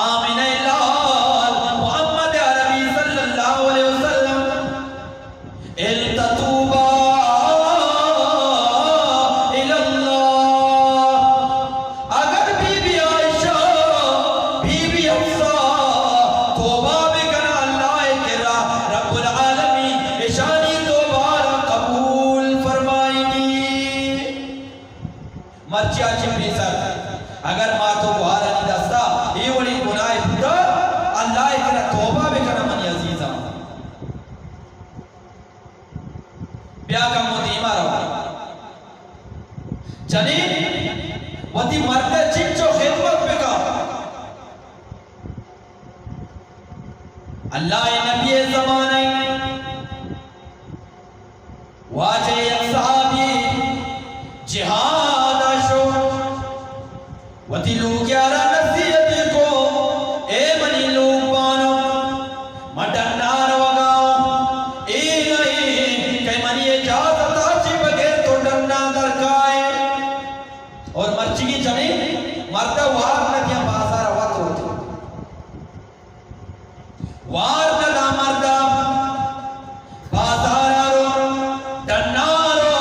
آمنہ ءِ لال محمد عربی صلی اللہ علیہ وسلم، ان تتوبا الی اللہ، اگر بی بی عائشہ، بی بی حفصہ توبہ بکناں اللہ ءِ کرا، رب العالمین اشانی توبہ را قبول فرمائینی۔ مرچی آ چہ پیسر اگر مات و گوارانی دستا اے وڑیں گناہے بوتا، اللہ ءِ کرا توبہ بکناں منی عزیزاں۔ بیا کمو دیما رو۔ جنین وتی مرد ءِ چنچو خدمت بکا۔ اللہ ءِ نبی ءِ زمانہ ءَ واجہ یک صحابی جہاد ءَ شو، وتی لوگیارا نصیحتے کو، اے منی لوگ بانک، من ڈنا روگا اوں، اے نہ ایں کہ منی اجازت ءَ چہ بغیر تو ڈنا در کائے۔ اور مرچیگیں جنین مرد ءَ وار نہ دیاں، بازار ءَ وت روت۔ وار نہ داں مرد ءَ، بازار ءَ رو، ڈنا رو۔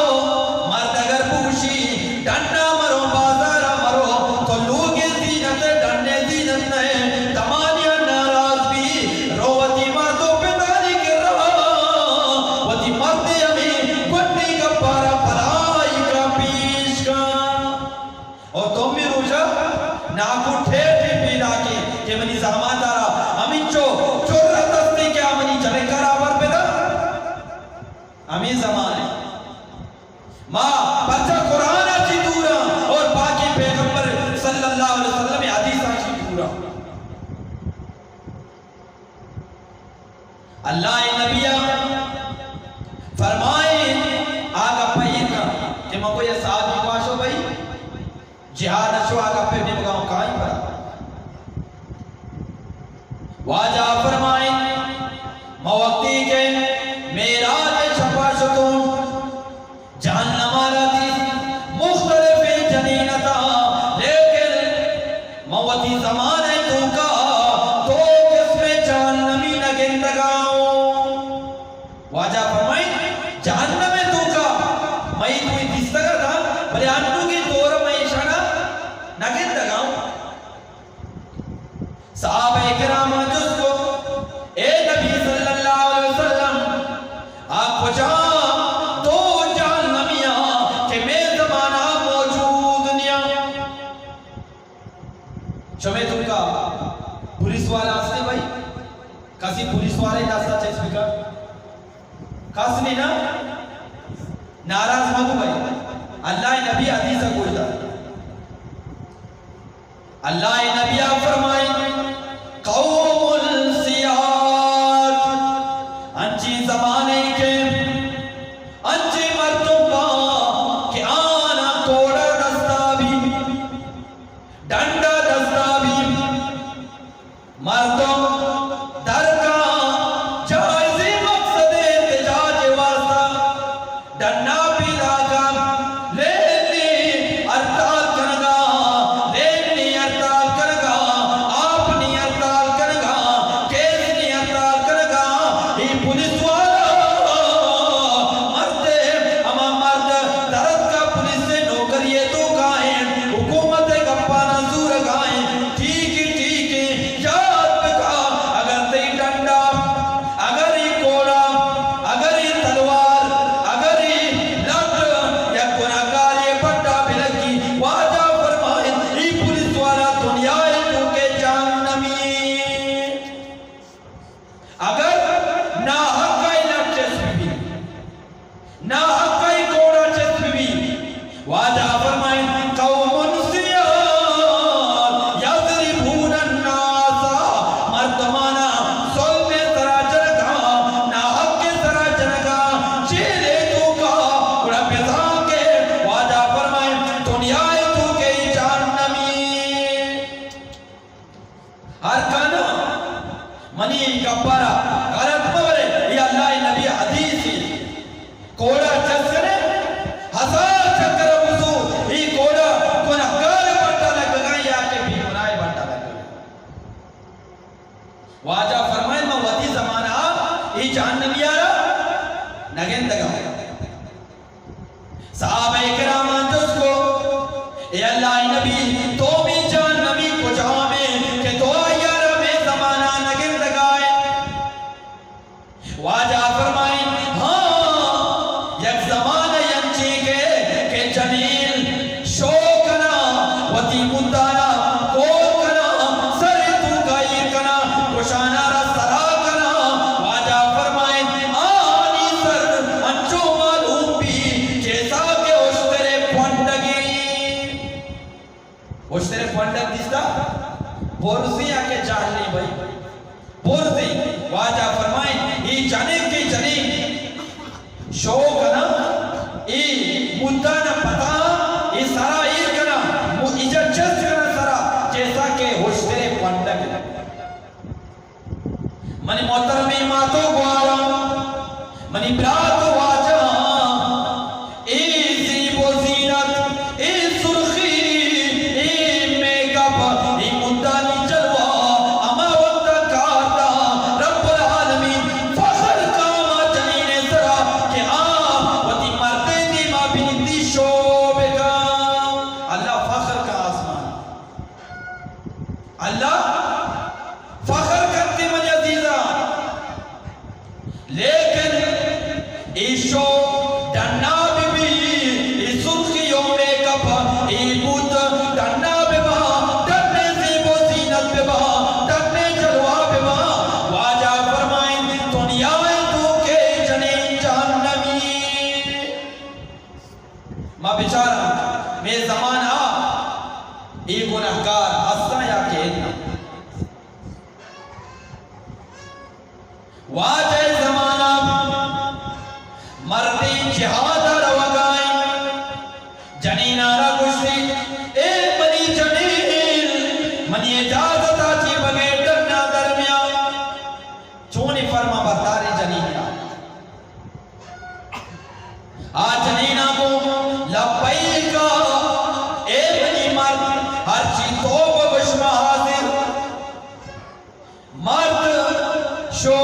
مرد اگر بگوشی، ڈنا مرو، بازار ءَ مرو، تو لوگ ءِ زینت ئے، ڈن ءِ زینت نہ ئے، دمانے ءَ ناراض بی، رو وتی مات و پتانی کرا، وتی مرد ءِ ہمے گونڈیں گپارا بھلائی کا پیش کن۔ اور دومی روچا ناکو ٹھیٹے پیداکے کہ منی زامات ءَ را ہمینچو جرأت استے کہ آ منی جنک ءَ را ہبر بدا۔ ہمے زمانہ ما پرچا قرآن ءَ چی دوراں اور پاکیں پیغمبر صلی اللہ علیہ وسلم ءِ حدیثاں چی دوراں۔ اللہ ءِ نبی ءَ فرمائیں، آ گپ ءَ ایر کن کہ من گوں یک صحابی گواشو بھئی، جہاد ءَ شو، آ گپ ءَ بہ بگاؤں کائیں پدا۔ واجہ فرمائیں، ما وقتی کہ معراج ءِ شپا شتوں، جہنم ءَ را دیست، مختلفیں جنین اتاں، لیکن من وتی زمانہ ءِ توکا دو قسمیں جہنمی نہ گندگا اوں۔ واجہ فرمائیں، جہنم ءِ توکا من اے دوئیں دیستگ اتاں، بلے انوگیں دور ءَ من ایشانا نہ گندگا اوں۔ صحابہ کرام ءَ جست کو، اے نبی صلی اللہ علیہ وسلم، آ کجام دو جہنمیاں کہ مئے زمانہ ءَ موجود نیاں؟ شمے توکا پولیس والا ہستے بھائی؟ کسی پولیس والے دستا چست بکا؟ کس نہیں نا؟ ناراض مبو بھائی۔ اللہ ءِ نبی حدیث ءَ گوشتا۔ اللہ ءِ نبی ءَ فرمائیں، قوم سیات، انچیں زمانے کہ انچیں مردم باں کہ آناں کوڑا رستا بی۔ ڈنا پیداکا، لین نی ہڑتال کنگا، لین نی ہڑتال کنگا، آپ نی ہڑتال کنگا، کیس نی ہڑتال کنگا۔ اے پولیس والا مرد، ہما مرد درتکا پولیس نوکری توکا ایں، حکومت گپانا زورگا ایں۔ ٹھیک ایں، ٹھیک ایں، یاد بکا، اگر تئی ڈنڈا، اگر اے کوڑا، اگر اے تلوار، اگر اے لٹ یک گناہگارے پٹا بلگی، واجہ فرمائیں، اے پولیس والا دنیا توکے جہنمی۔ اگر ناحق اے لٹ چست بی، ناحق اے کوڑا چست بی، واجہ فرمائیں، قوم صیاد یضربون الناس، مردمانا ظلم سرا جنگا، ناحق سرا جنگا، جیل توکا، گڑا بزاں کہ واجہ فرمائیں، دنیا توکے جہنمی۔ ہر کانا منی گپارا غلط مہ برے، اے اللہ نبی حدیث ایں۔ کوڑا چست کنے، ہزار چکر بزور، اے کوڑا گناہگار پٹا لگگا یا کہ بے گناہ پٹا لگگا۔ واجہ فرمائیں، من وتی زمانہ اے جہنمیارا نگندگا۔ صحابہ کراماں جست کو، اے اللہ نبی، دومی جہنمی کجام ایں کہ تو آئیارا مئے زمانہ نگندگائے؟ واجہ فرمائیں، ہاں، یک زمانہ انچیں کہ، کہ جنین شو کنا، وتی مدانا کور کنا، سر توکا ایر کنا، گشانارا سرا کنا۔ واجہ فرمائیں، آنی سر انچو معلوم بی، جیسا کہ اشترے پونڈگی۔ اشترے پونڈگ دیستا، برزی آ کہ جہلی بھائی، برزی۔ واجہ فرمائیں، اے جنین کہ جنین شو کنا، اے مدانا پتا، اے سرا ایر کنا، مو ایجا چست کنا سرا، جیسا کہ ہشترے پنڈگ۔ منی محترمیں مات و گوارا، منی برات و واجہ، اے زیب و زینت، اے سرخی، اے میک اپ، اے مدانی جلوہ، ہما وقت کار دا رب العالمین فخر کا ہما جنین سرا کہ آ وتی مردے دیما بنندی شو بکا۔ اللہ فخر کا آسمان، اللہ فخر کرتے منی عزیزاں۔ لیکن ایشو ڈنا بہ بی، اے سرخی و میک اپ، اے بوت ڈنا بہ با، ڈنے زیب و زینت بہ با، ڈنے جلوہ بہ با۔ واجہ فرمائیں، دنیا توکے جنین جہنمی۔ ما بچاراں، مئے زمانہ اے گناہگار ہستاں یا کہ اناں؟ واجہ زمانہ مردے جہاد ءَ روگا ایں، جنیناں را گوشتی، اے منی جنین، منی اجازت ءَ چہ بغیر ڈنا درمیا۔ چونیں فرما برداریں جنین ءَ۔ آ جنینا گو، لبیک، اے منی مرد، ہرچی تو بگوش ما حاضر۔ مرد شو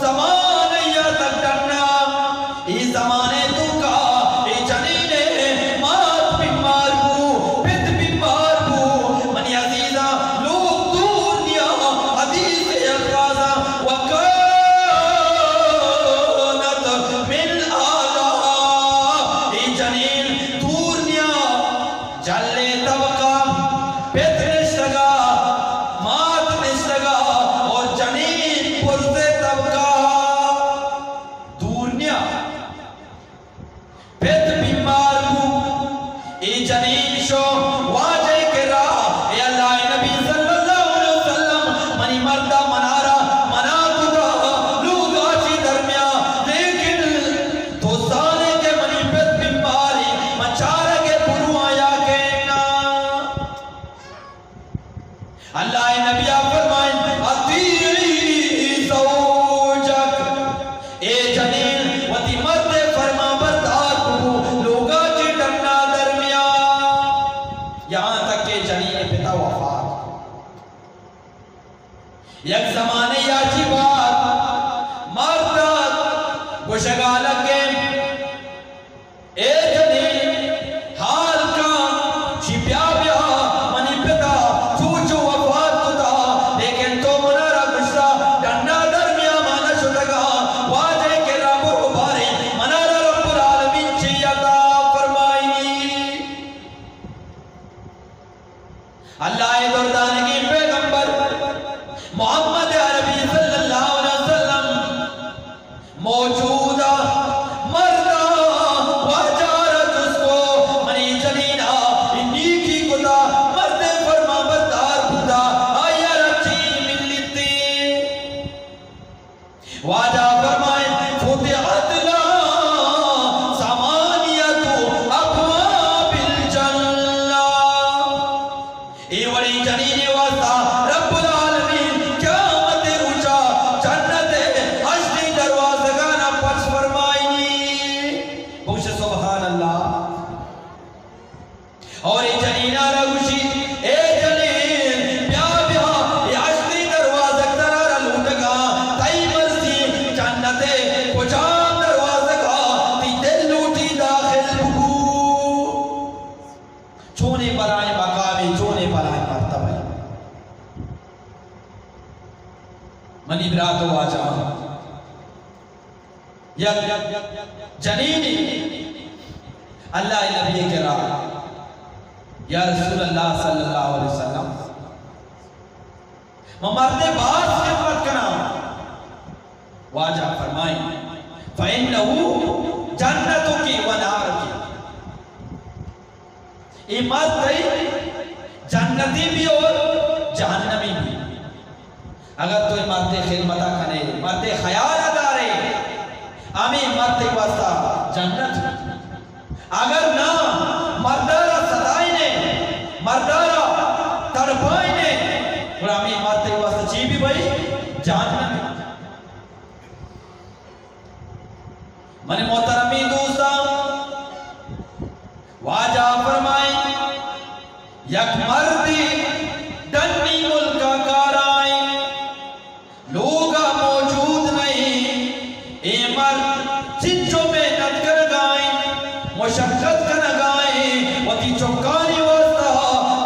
زمانہ یا تک ڈنا، اے زمانے توکا، اے جنینے مات بیمار بو، پت بیمار بو، منی عزیزاں، لوگ دور نیا، حدیث الفاظاں، وکانت من آلہ، اور اے جنین ءَ را گوشی، اے جنین، بیا بیا، اے ہشتیں دروازگ ترا را لوٹگا، تئی مرضی جنت ءِ کجام دروازگ ءَ تئی دل لوٹی داخل ببو۔ چونیں بلائیں مقامے، چونیں بلائیں مرتبہ۔ منی برات و واجہاں، یک جنینے اللہ ءِ نبی ءِ کرا، یا رسول اللہ صلی اللہ علیہ وسلم، من مردے باز خدمت کناں۔ واجہ فرمائیں، فإنه جنتك ونارك۔ اے مرد تئی جنتی بی اور جہنمی بی۔ اگر تو اے مردے خدمتا کنے، مردے خیالا دارے، ہمے مرد تئی واسطہ جنت۔ اگر نا، مردارا ستائنے، مردارا تڑپائنے، گڑا ہمے مرد تئی واسطہ چی بی بھائی؟ جہنمی۔ منی محترمیں دوستاں، واجہ فرمائیں، یک مردے ڈنی ملکا کارائیں، لوگا موجود نہیں، اے مرد چنچو محنت کنگائیں، مشقت کنگائیں، وتی چکانی واسطہ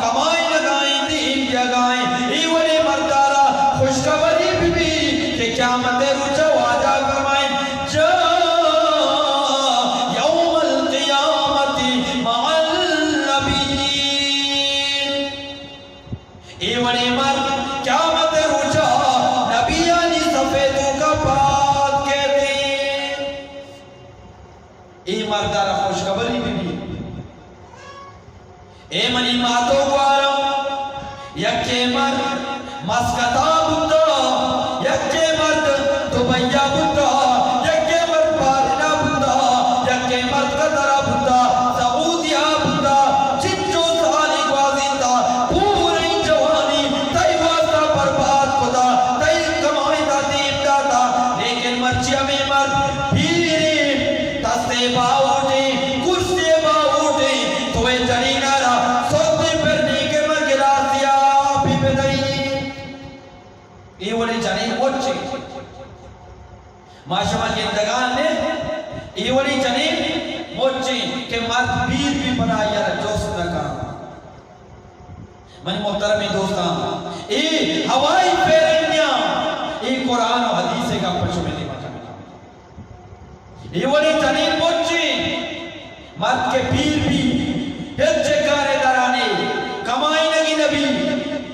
کمائینگائیں، دین دیگائیں۔ اے وڑیں مردارا خوشخبری بہ بی کہ قیامت ءِ روچا واجہ فرمائیں، جاء يوم القيامة مع النبيين۔ اے وڑیں مرد قیامت ءِ روچا نبیانی صف ءِ توکا پاد کیت۔ اے مردارا خوشخبری بہ بی۔ اے منی مات و گوارا، یکے مرد مسقطا بوتا، یکے مرد دبئیا بوتا، یکے مرد بحرینہ بوتا، یکے مرد قطرا بوتا، سعودیا بوتا، چنچو سالی گوازینتا، پوریں جوانی تئی واسطہ برباد کتا، تئی کمائینتا دیم داتا، لیکن مرچی ہمے مرد پیریں، دستے باہوٹیں، کرسیے باہوٹیں، تو اے جنینا را سوتے پر نیکے من گلاسے آپی بدئی۔ اے وڑیں جنین مچیں۔ ما شما گندگان نے، اے وڑیں جنین مچیں کہ مرد پیر بی پدا آئی را جست نہ کن۔ منی محترمیں دوستاں، اے ہوائی فیرنگیاں، اے قرآن و حدیث ءِ گپ شمے دیما کنگا۔ اے وڑیں جنین مچیں، مرد کہ پیر بی، ہچ کارے درا نے، کمائینگی نہ بی،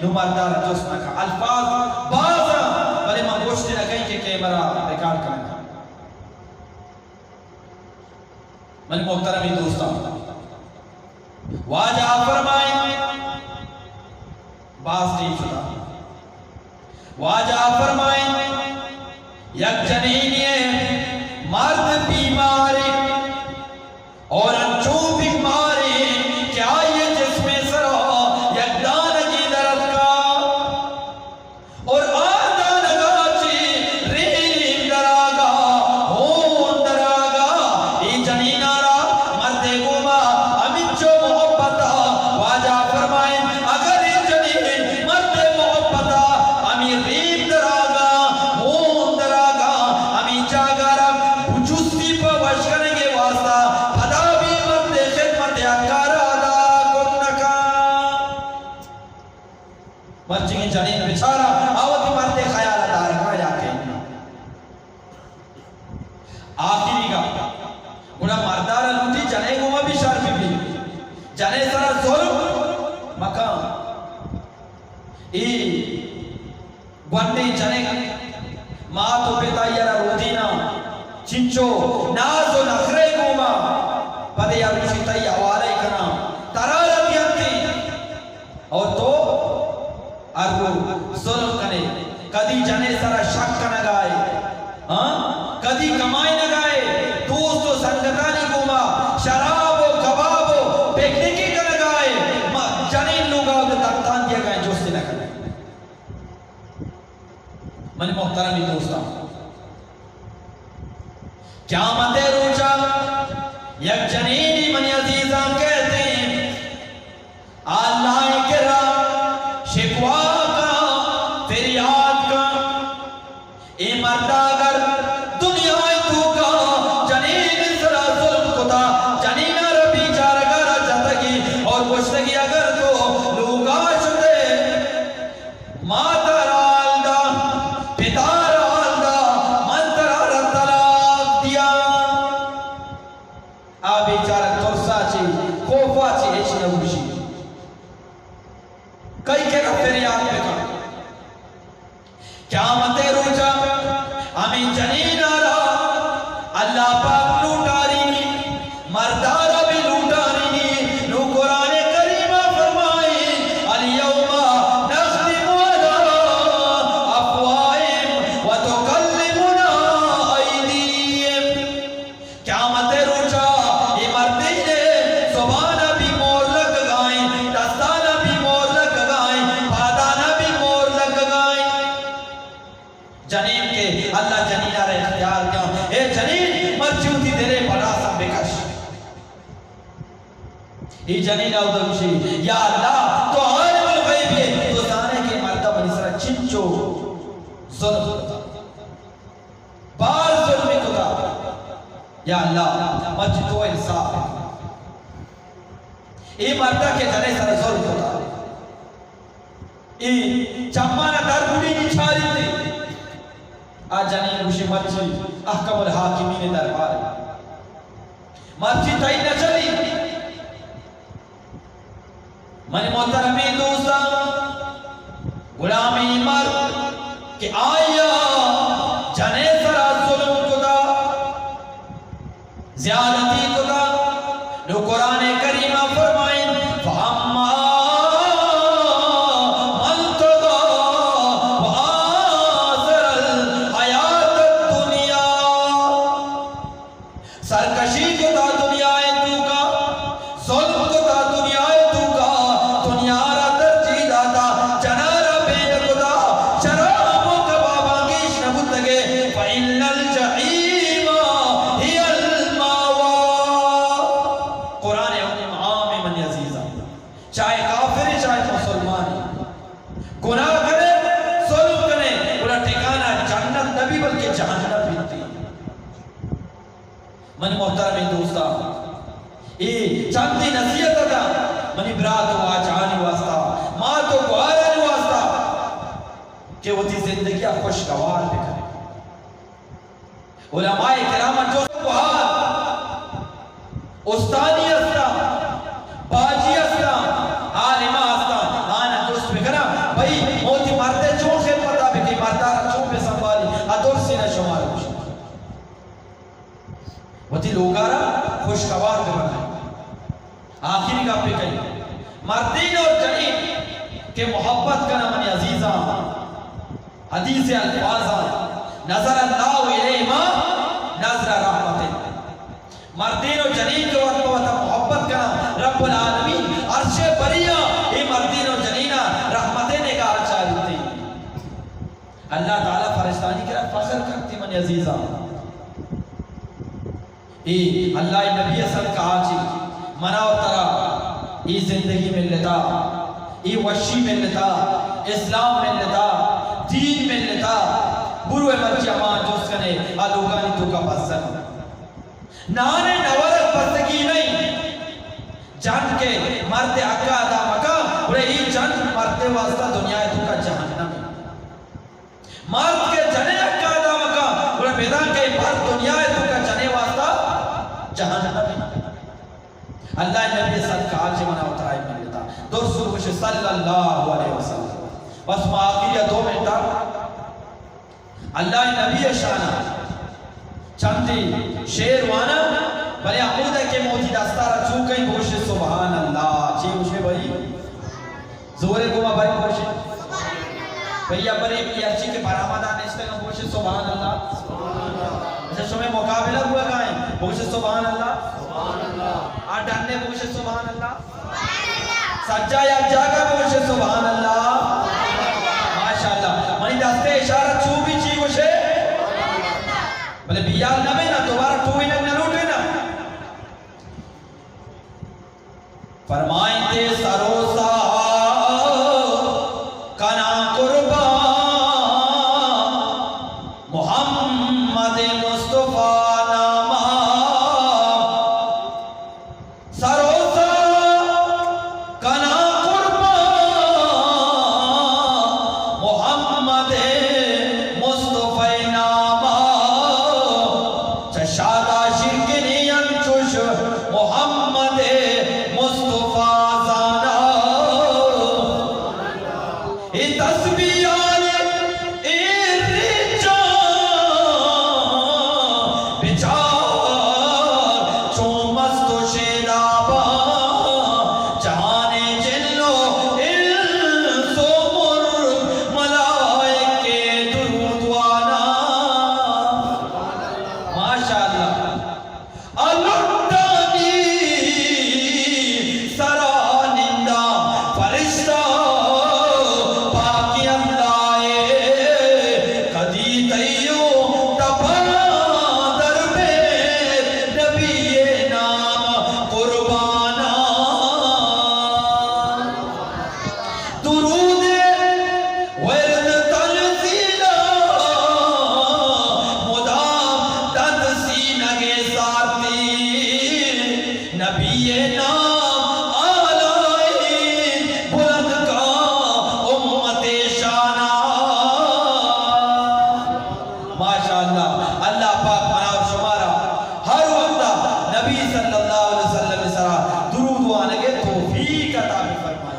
نو مردارا جست نہ کن۔ الفاظ باز آں، بلے من گوشت نہ کئیں کہ کیمرہ ریکارڈ کنگا۔ منی محترمیں دوستاں، واجہ فرمائیں، باز ٹیم شتا۔ واجہ فرمائیں، یک جنینے مرد بیمارے اور انچو بیمارے کہ آئی جسم سرا یک دانگے درتکا۔ اور آ دانگا چہ ریم دراگا، ہون دراگا، اے جنینارا مردے گوما ہمینچو محبتا۔ واجہ فرمائیں، اگر اے جنین مردے محبتا ہمے ریم دراگا، ہون دراگا، ہمے جاگارا بچستی پہ وش کنگے واسطہ، پدا بھی مردے خدمت حقارا ادا کت نکا۔ مرچیگیں جنین بچارا آ وتی مردے خیالا دارگا یا کئیت۔ آخری گپ، گڑا مردارا لوٹی جنے گوما بھی شر بہ بی، جنے سرا ظلم مکن۔ اے گونڈیں جنک مات و پت آئی ء را رودیناں، چنچو ناز و نخرے گوما، پدے آ گوشی تئی حوالہ ء کناں، ترا را دیانتیں، اور تو ہر رو ظلم کنے، کدی جنے سرا شک کنگائے، ہاں؟ کدی کمائینگا ئے، دوست و سنگتانی گوما شراب و کباب و پکنکی کنگا ئے، ما جنین لوگا و دتان دیگا ئے، جست نہ کنے۔ منی محترمی دوستاں، قیامت روچا یک جنینی منی عزیزاں کہتے ہیں، آ بیچارہ ترسا چی، خوفا چی ہچ نہ گوشی۔ کئی کرا فریاد بکن۔ قیامت روچا ہمیں جنین آرا اللہ پاک لوٹارینی، مردارا بھی لوٹارینی۔ نو قرآن کریم فرمائی، الیوم نختم علی افواہہم وتکلمنا ایدیہم۔ قیامت روچا اے مردین زبان بھی مور لگگائیں، دستان بھی مور لگگائیں، پادان بھی مور لگگائیں۔ جنین کہ اللہ جنین را اختیار دیا، اے جنین مرچی وتی دلے بڑا سم بکش۔ اے جنین او دوشی، یا اللہ، تو عالم الغیب ہے، تو زانے کہ مردہ منی سرا چنچو ظلم کتا، بار ظلم کتا۔ یا اللہ، مرچی تو انصاف بکن۔ اے مردہ کہ جنے سر ظلم کتا، اے چمانا در گڑی نی چاری تے۔ آ جنین گوشی، مرچی احکم الحاکمین دربار، مرچی تئی نہ چلی۔ منی محترمیں دوستاں، گڑا ہمے مرد کہ آیا جنے سرا ظلم کتا، زیادتی کتا، نو قرآن کریم فرمائیں، فاما من طغی وآثر الحیات الدنیا۔ سرکشی کتا دنیا ءِ توکا، ظلم کتا دنیا ءِ توکا، دنیا را ترجیح داتا، جنا را بین کتا، شراب و کباباں گیش نہ بوتگے، فإن الجحیم هی المأوی۔ قرآن عظیم عام، منی عزیزاں، چاہے کافر ہے، چاہے مسلمان ہے، گناہ کرے، ظلم کرے، گڑا ٹھکانہ جنت نبی بلکہ جہنم بیتی۔ منی محترمیں دوستاں، اے چندی نصیحت ادا منی برات و واجہانی واسطہ، مات و گوارانی واسطہ کہ وتی زندگی ءَ خوشگوار بکنے۔ علماء کرام جست گوہار، استانی استا، باجی استا، عالمہ استا، آنا جست بکنا، بھئی، موتی مردے چون خدمتا بکی، مردارا چون بہ سنبھالی، ادرسی نہ شمار گوشت۔ وتی لوگارا خوشگوار بہ بنائیں۔ آخری گپ کئی، مردین اور جنین کہ محبت کنا منی عزیزاں، حدیث الفاظاں، نظر اللہ الیہما نظر رحمت۔ مردین و جنین کہ وت پہ وتا محبت کنا، رب العالمین عرش بریا اے مردین و جنینا رحمت نگاہ چاریتے۔ اللہ تعالی فرشتانی کرا فخر کرتی منی عزیزاں۔ اے اللہ نبی صدقہ آ چی منا و ترا اے زندگی ملتا، اے وشی ملتا، اسلام ملتا، دین ملتا۔ برو مرچی اما جست کنے آ لوگانی توکا بزگ۔ نانے نورک بزگی نہیں۔ جن کہ مرد حقا ادا مکا، گڑا اے جن مرد واسطہ دنیا توکا جہنم۔ مرد کہ جنے حقا ادا مکا، گڑا بدان کہ مرد دنیا توکا جنے واسطہ جہنم۔ اللہ نبی صدقہ آ چی منا و ترا اے ملتا۔ درست گوش صلی اللہ علیہ وسلم۔ بس ما آخری دو منٹا اللہ نبی شانا چندی شعر وانا، بلے ہمودا کہ موتی دستارا چو کئی بوش سبحان اللہ۔ چی گوشے بھائی؟ زورے گوما بھائی بوشے۔ بھئی، بھئی، بھئی، ہرچی کہ برآمدان نشتگاں بوشے سبحان اللہ۔ اچھا، شمے مقابلہ ہوا گائیں، بوشے سبحان اللہ۔ آ ڈنے بوشے سبحان اللہ۔ سجا یک جاگہ بوشے سبحان اللہ۔ ماشاءاللہ۔ منی دستے اشارہ چو بھی چی گوشے؟ بلے بیال نہ بے نا، دوبارہ ٹوئی نہ لوٹے نا۔ فرمائیتے سر و ساہ کناں قربان محمد مصطفی ناما۔ سر و ساہ کناں قربان محمد مصطفی ناما۔ چہ شادا شیرکنی انچوش یہ نام اعلی بلند کا امت شانا۔ ماشاءاللہ، اللہ پاک منا و شمارا ہر وقت نبی صلی اللہ علیہ وسلم سرا درود وانگے توفیق عطا بفرمائے۔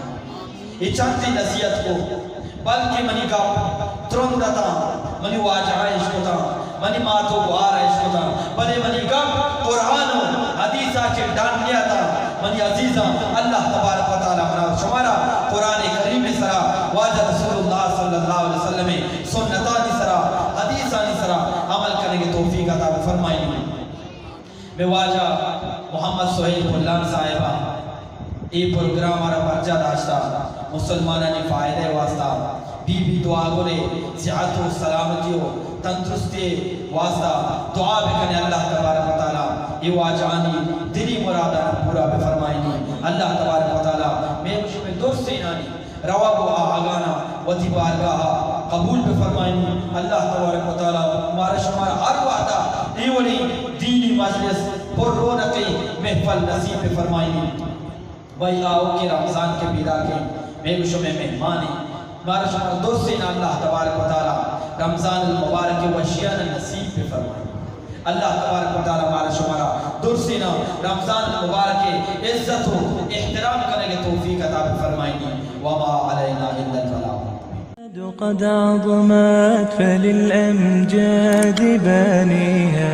اے چنتے نصیحت کو، بلکہ منی گپ ترند اتاں، منی واجہاں اشکتاں، منی مات و گوار اشکتاں، بلے منی گپ قرآن و حدیثا چہ ڈن نیاتاں۔ منی عزیزاں، اللہ تبارک و تعالی منا و شمارا قرآن کریم سرا، واجہ رسول اللہ صلی اللہ علیہ وسلم سنتانی سرا، حدیثانی سرا عمل کنگے توفیق عطا بفرمائینی۔ مئے واجہ محمد سہیل پلان صاحب ء اے پروگرام ء را برجا داشتہ مسلمانانی فائدہ ء واسطہ۔ بی بی دعا گل ء صحت و سلامتی و تندرستی ء واسطہ دعا بکنے، اللہ تبارک و تعالی اے واجہانی دلی مراداں پورا بفرمائینی۔ اللہ تبارک و تعالی مئے و شمئے درسینانی روگ و آہگانا وتی بارگاہا قبول بفرمائینی۔ اللہ تبارک و تعالی مارا شمارا ہر وہدا اے وڑیں دینی مجلس پر رونقیں محفل نصیب بفرمائینی۔ بھئی آؤکیں رمضان کے بیداکیں مئے و شمئے مہمانیں، مارا شمارا درسینا اللہ تبارک و تعالی رمضان المبارک وشیانا نصیب بفرمائینی۔ اللہ تبارک و تعالی مارا شمارا درسینا رمضان المبارک ء عزت و احترام کنگ ء توفیق عطا بفرمائینی۔ وما علینا الا البلاغ۔ قد عظمت فللأمجاد بانيها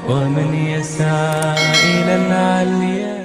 ومن يسعى إلى العليا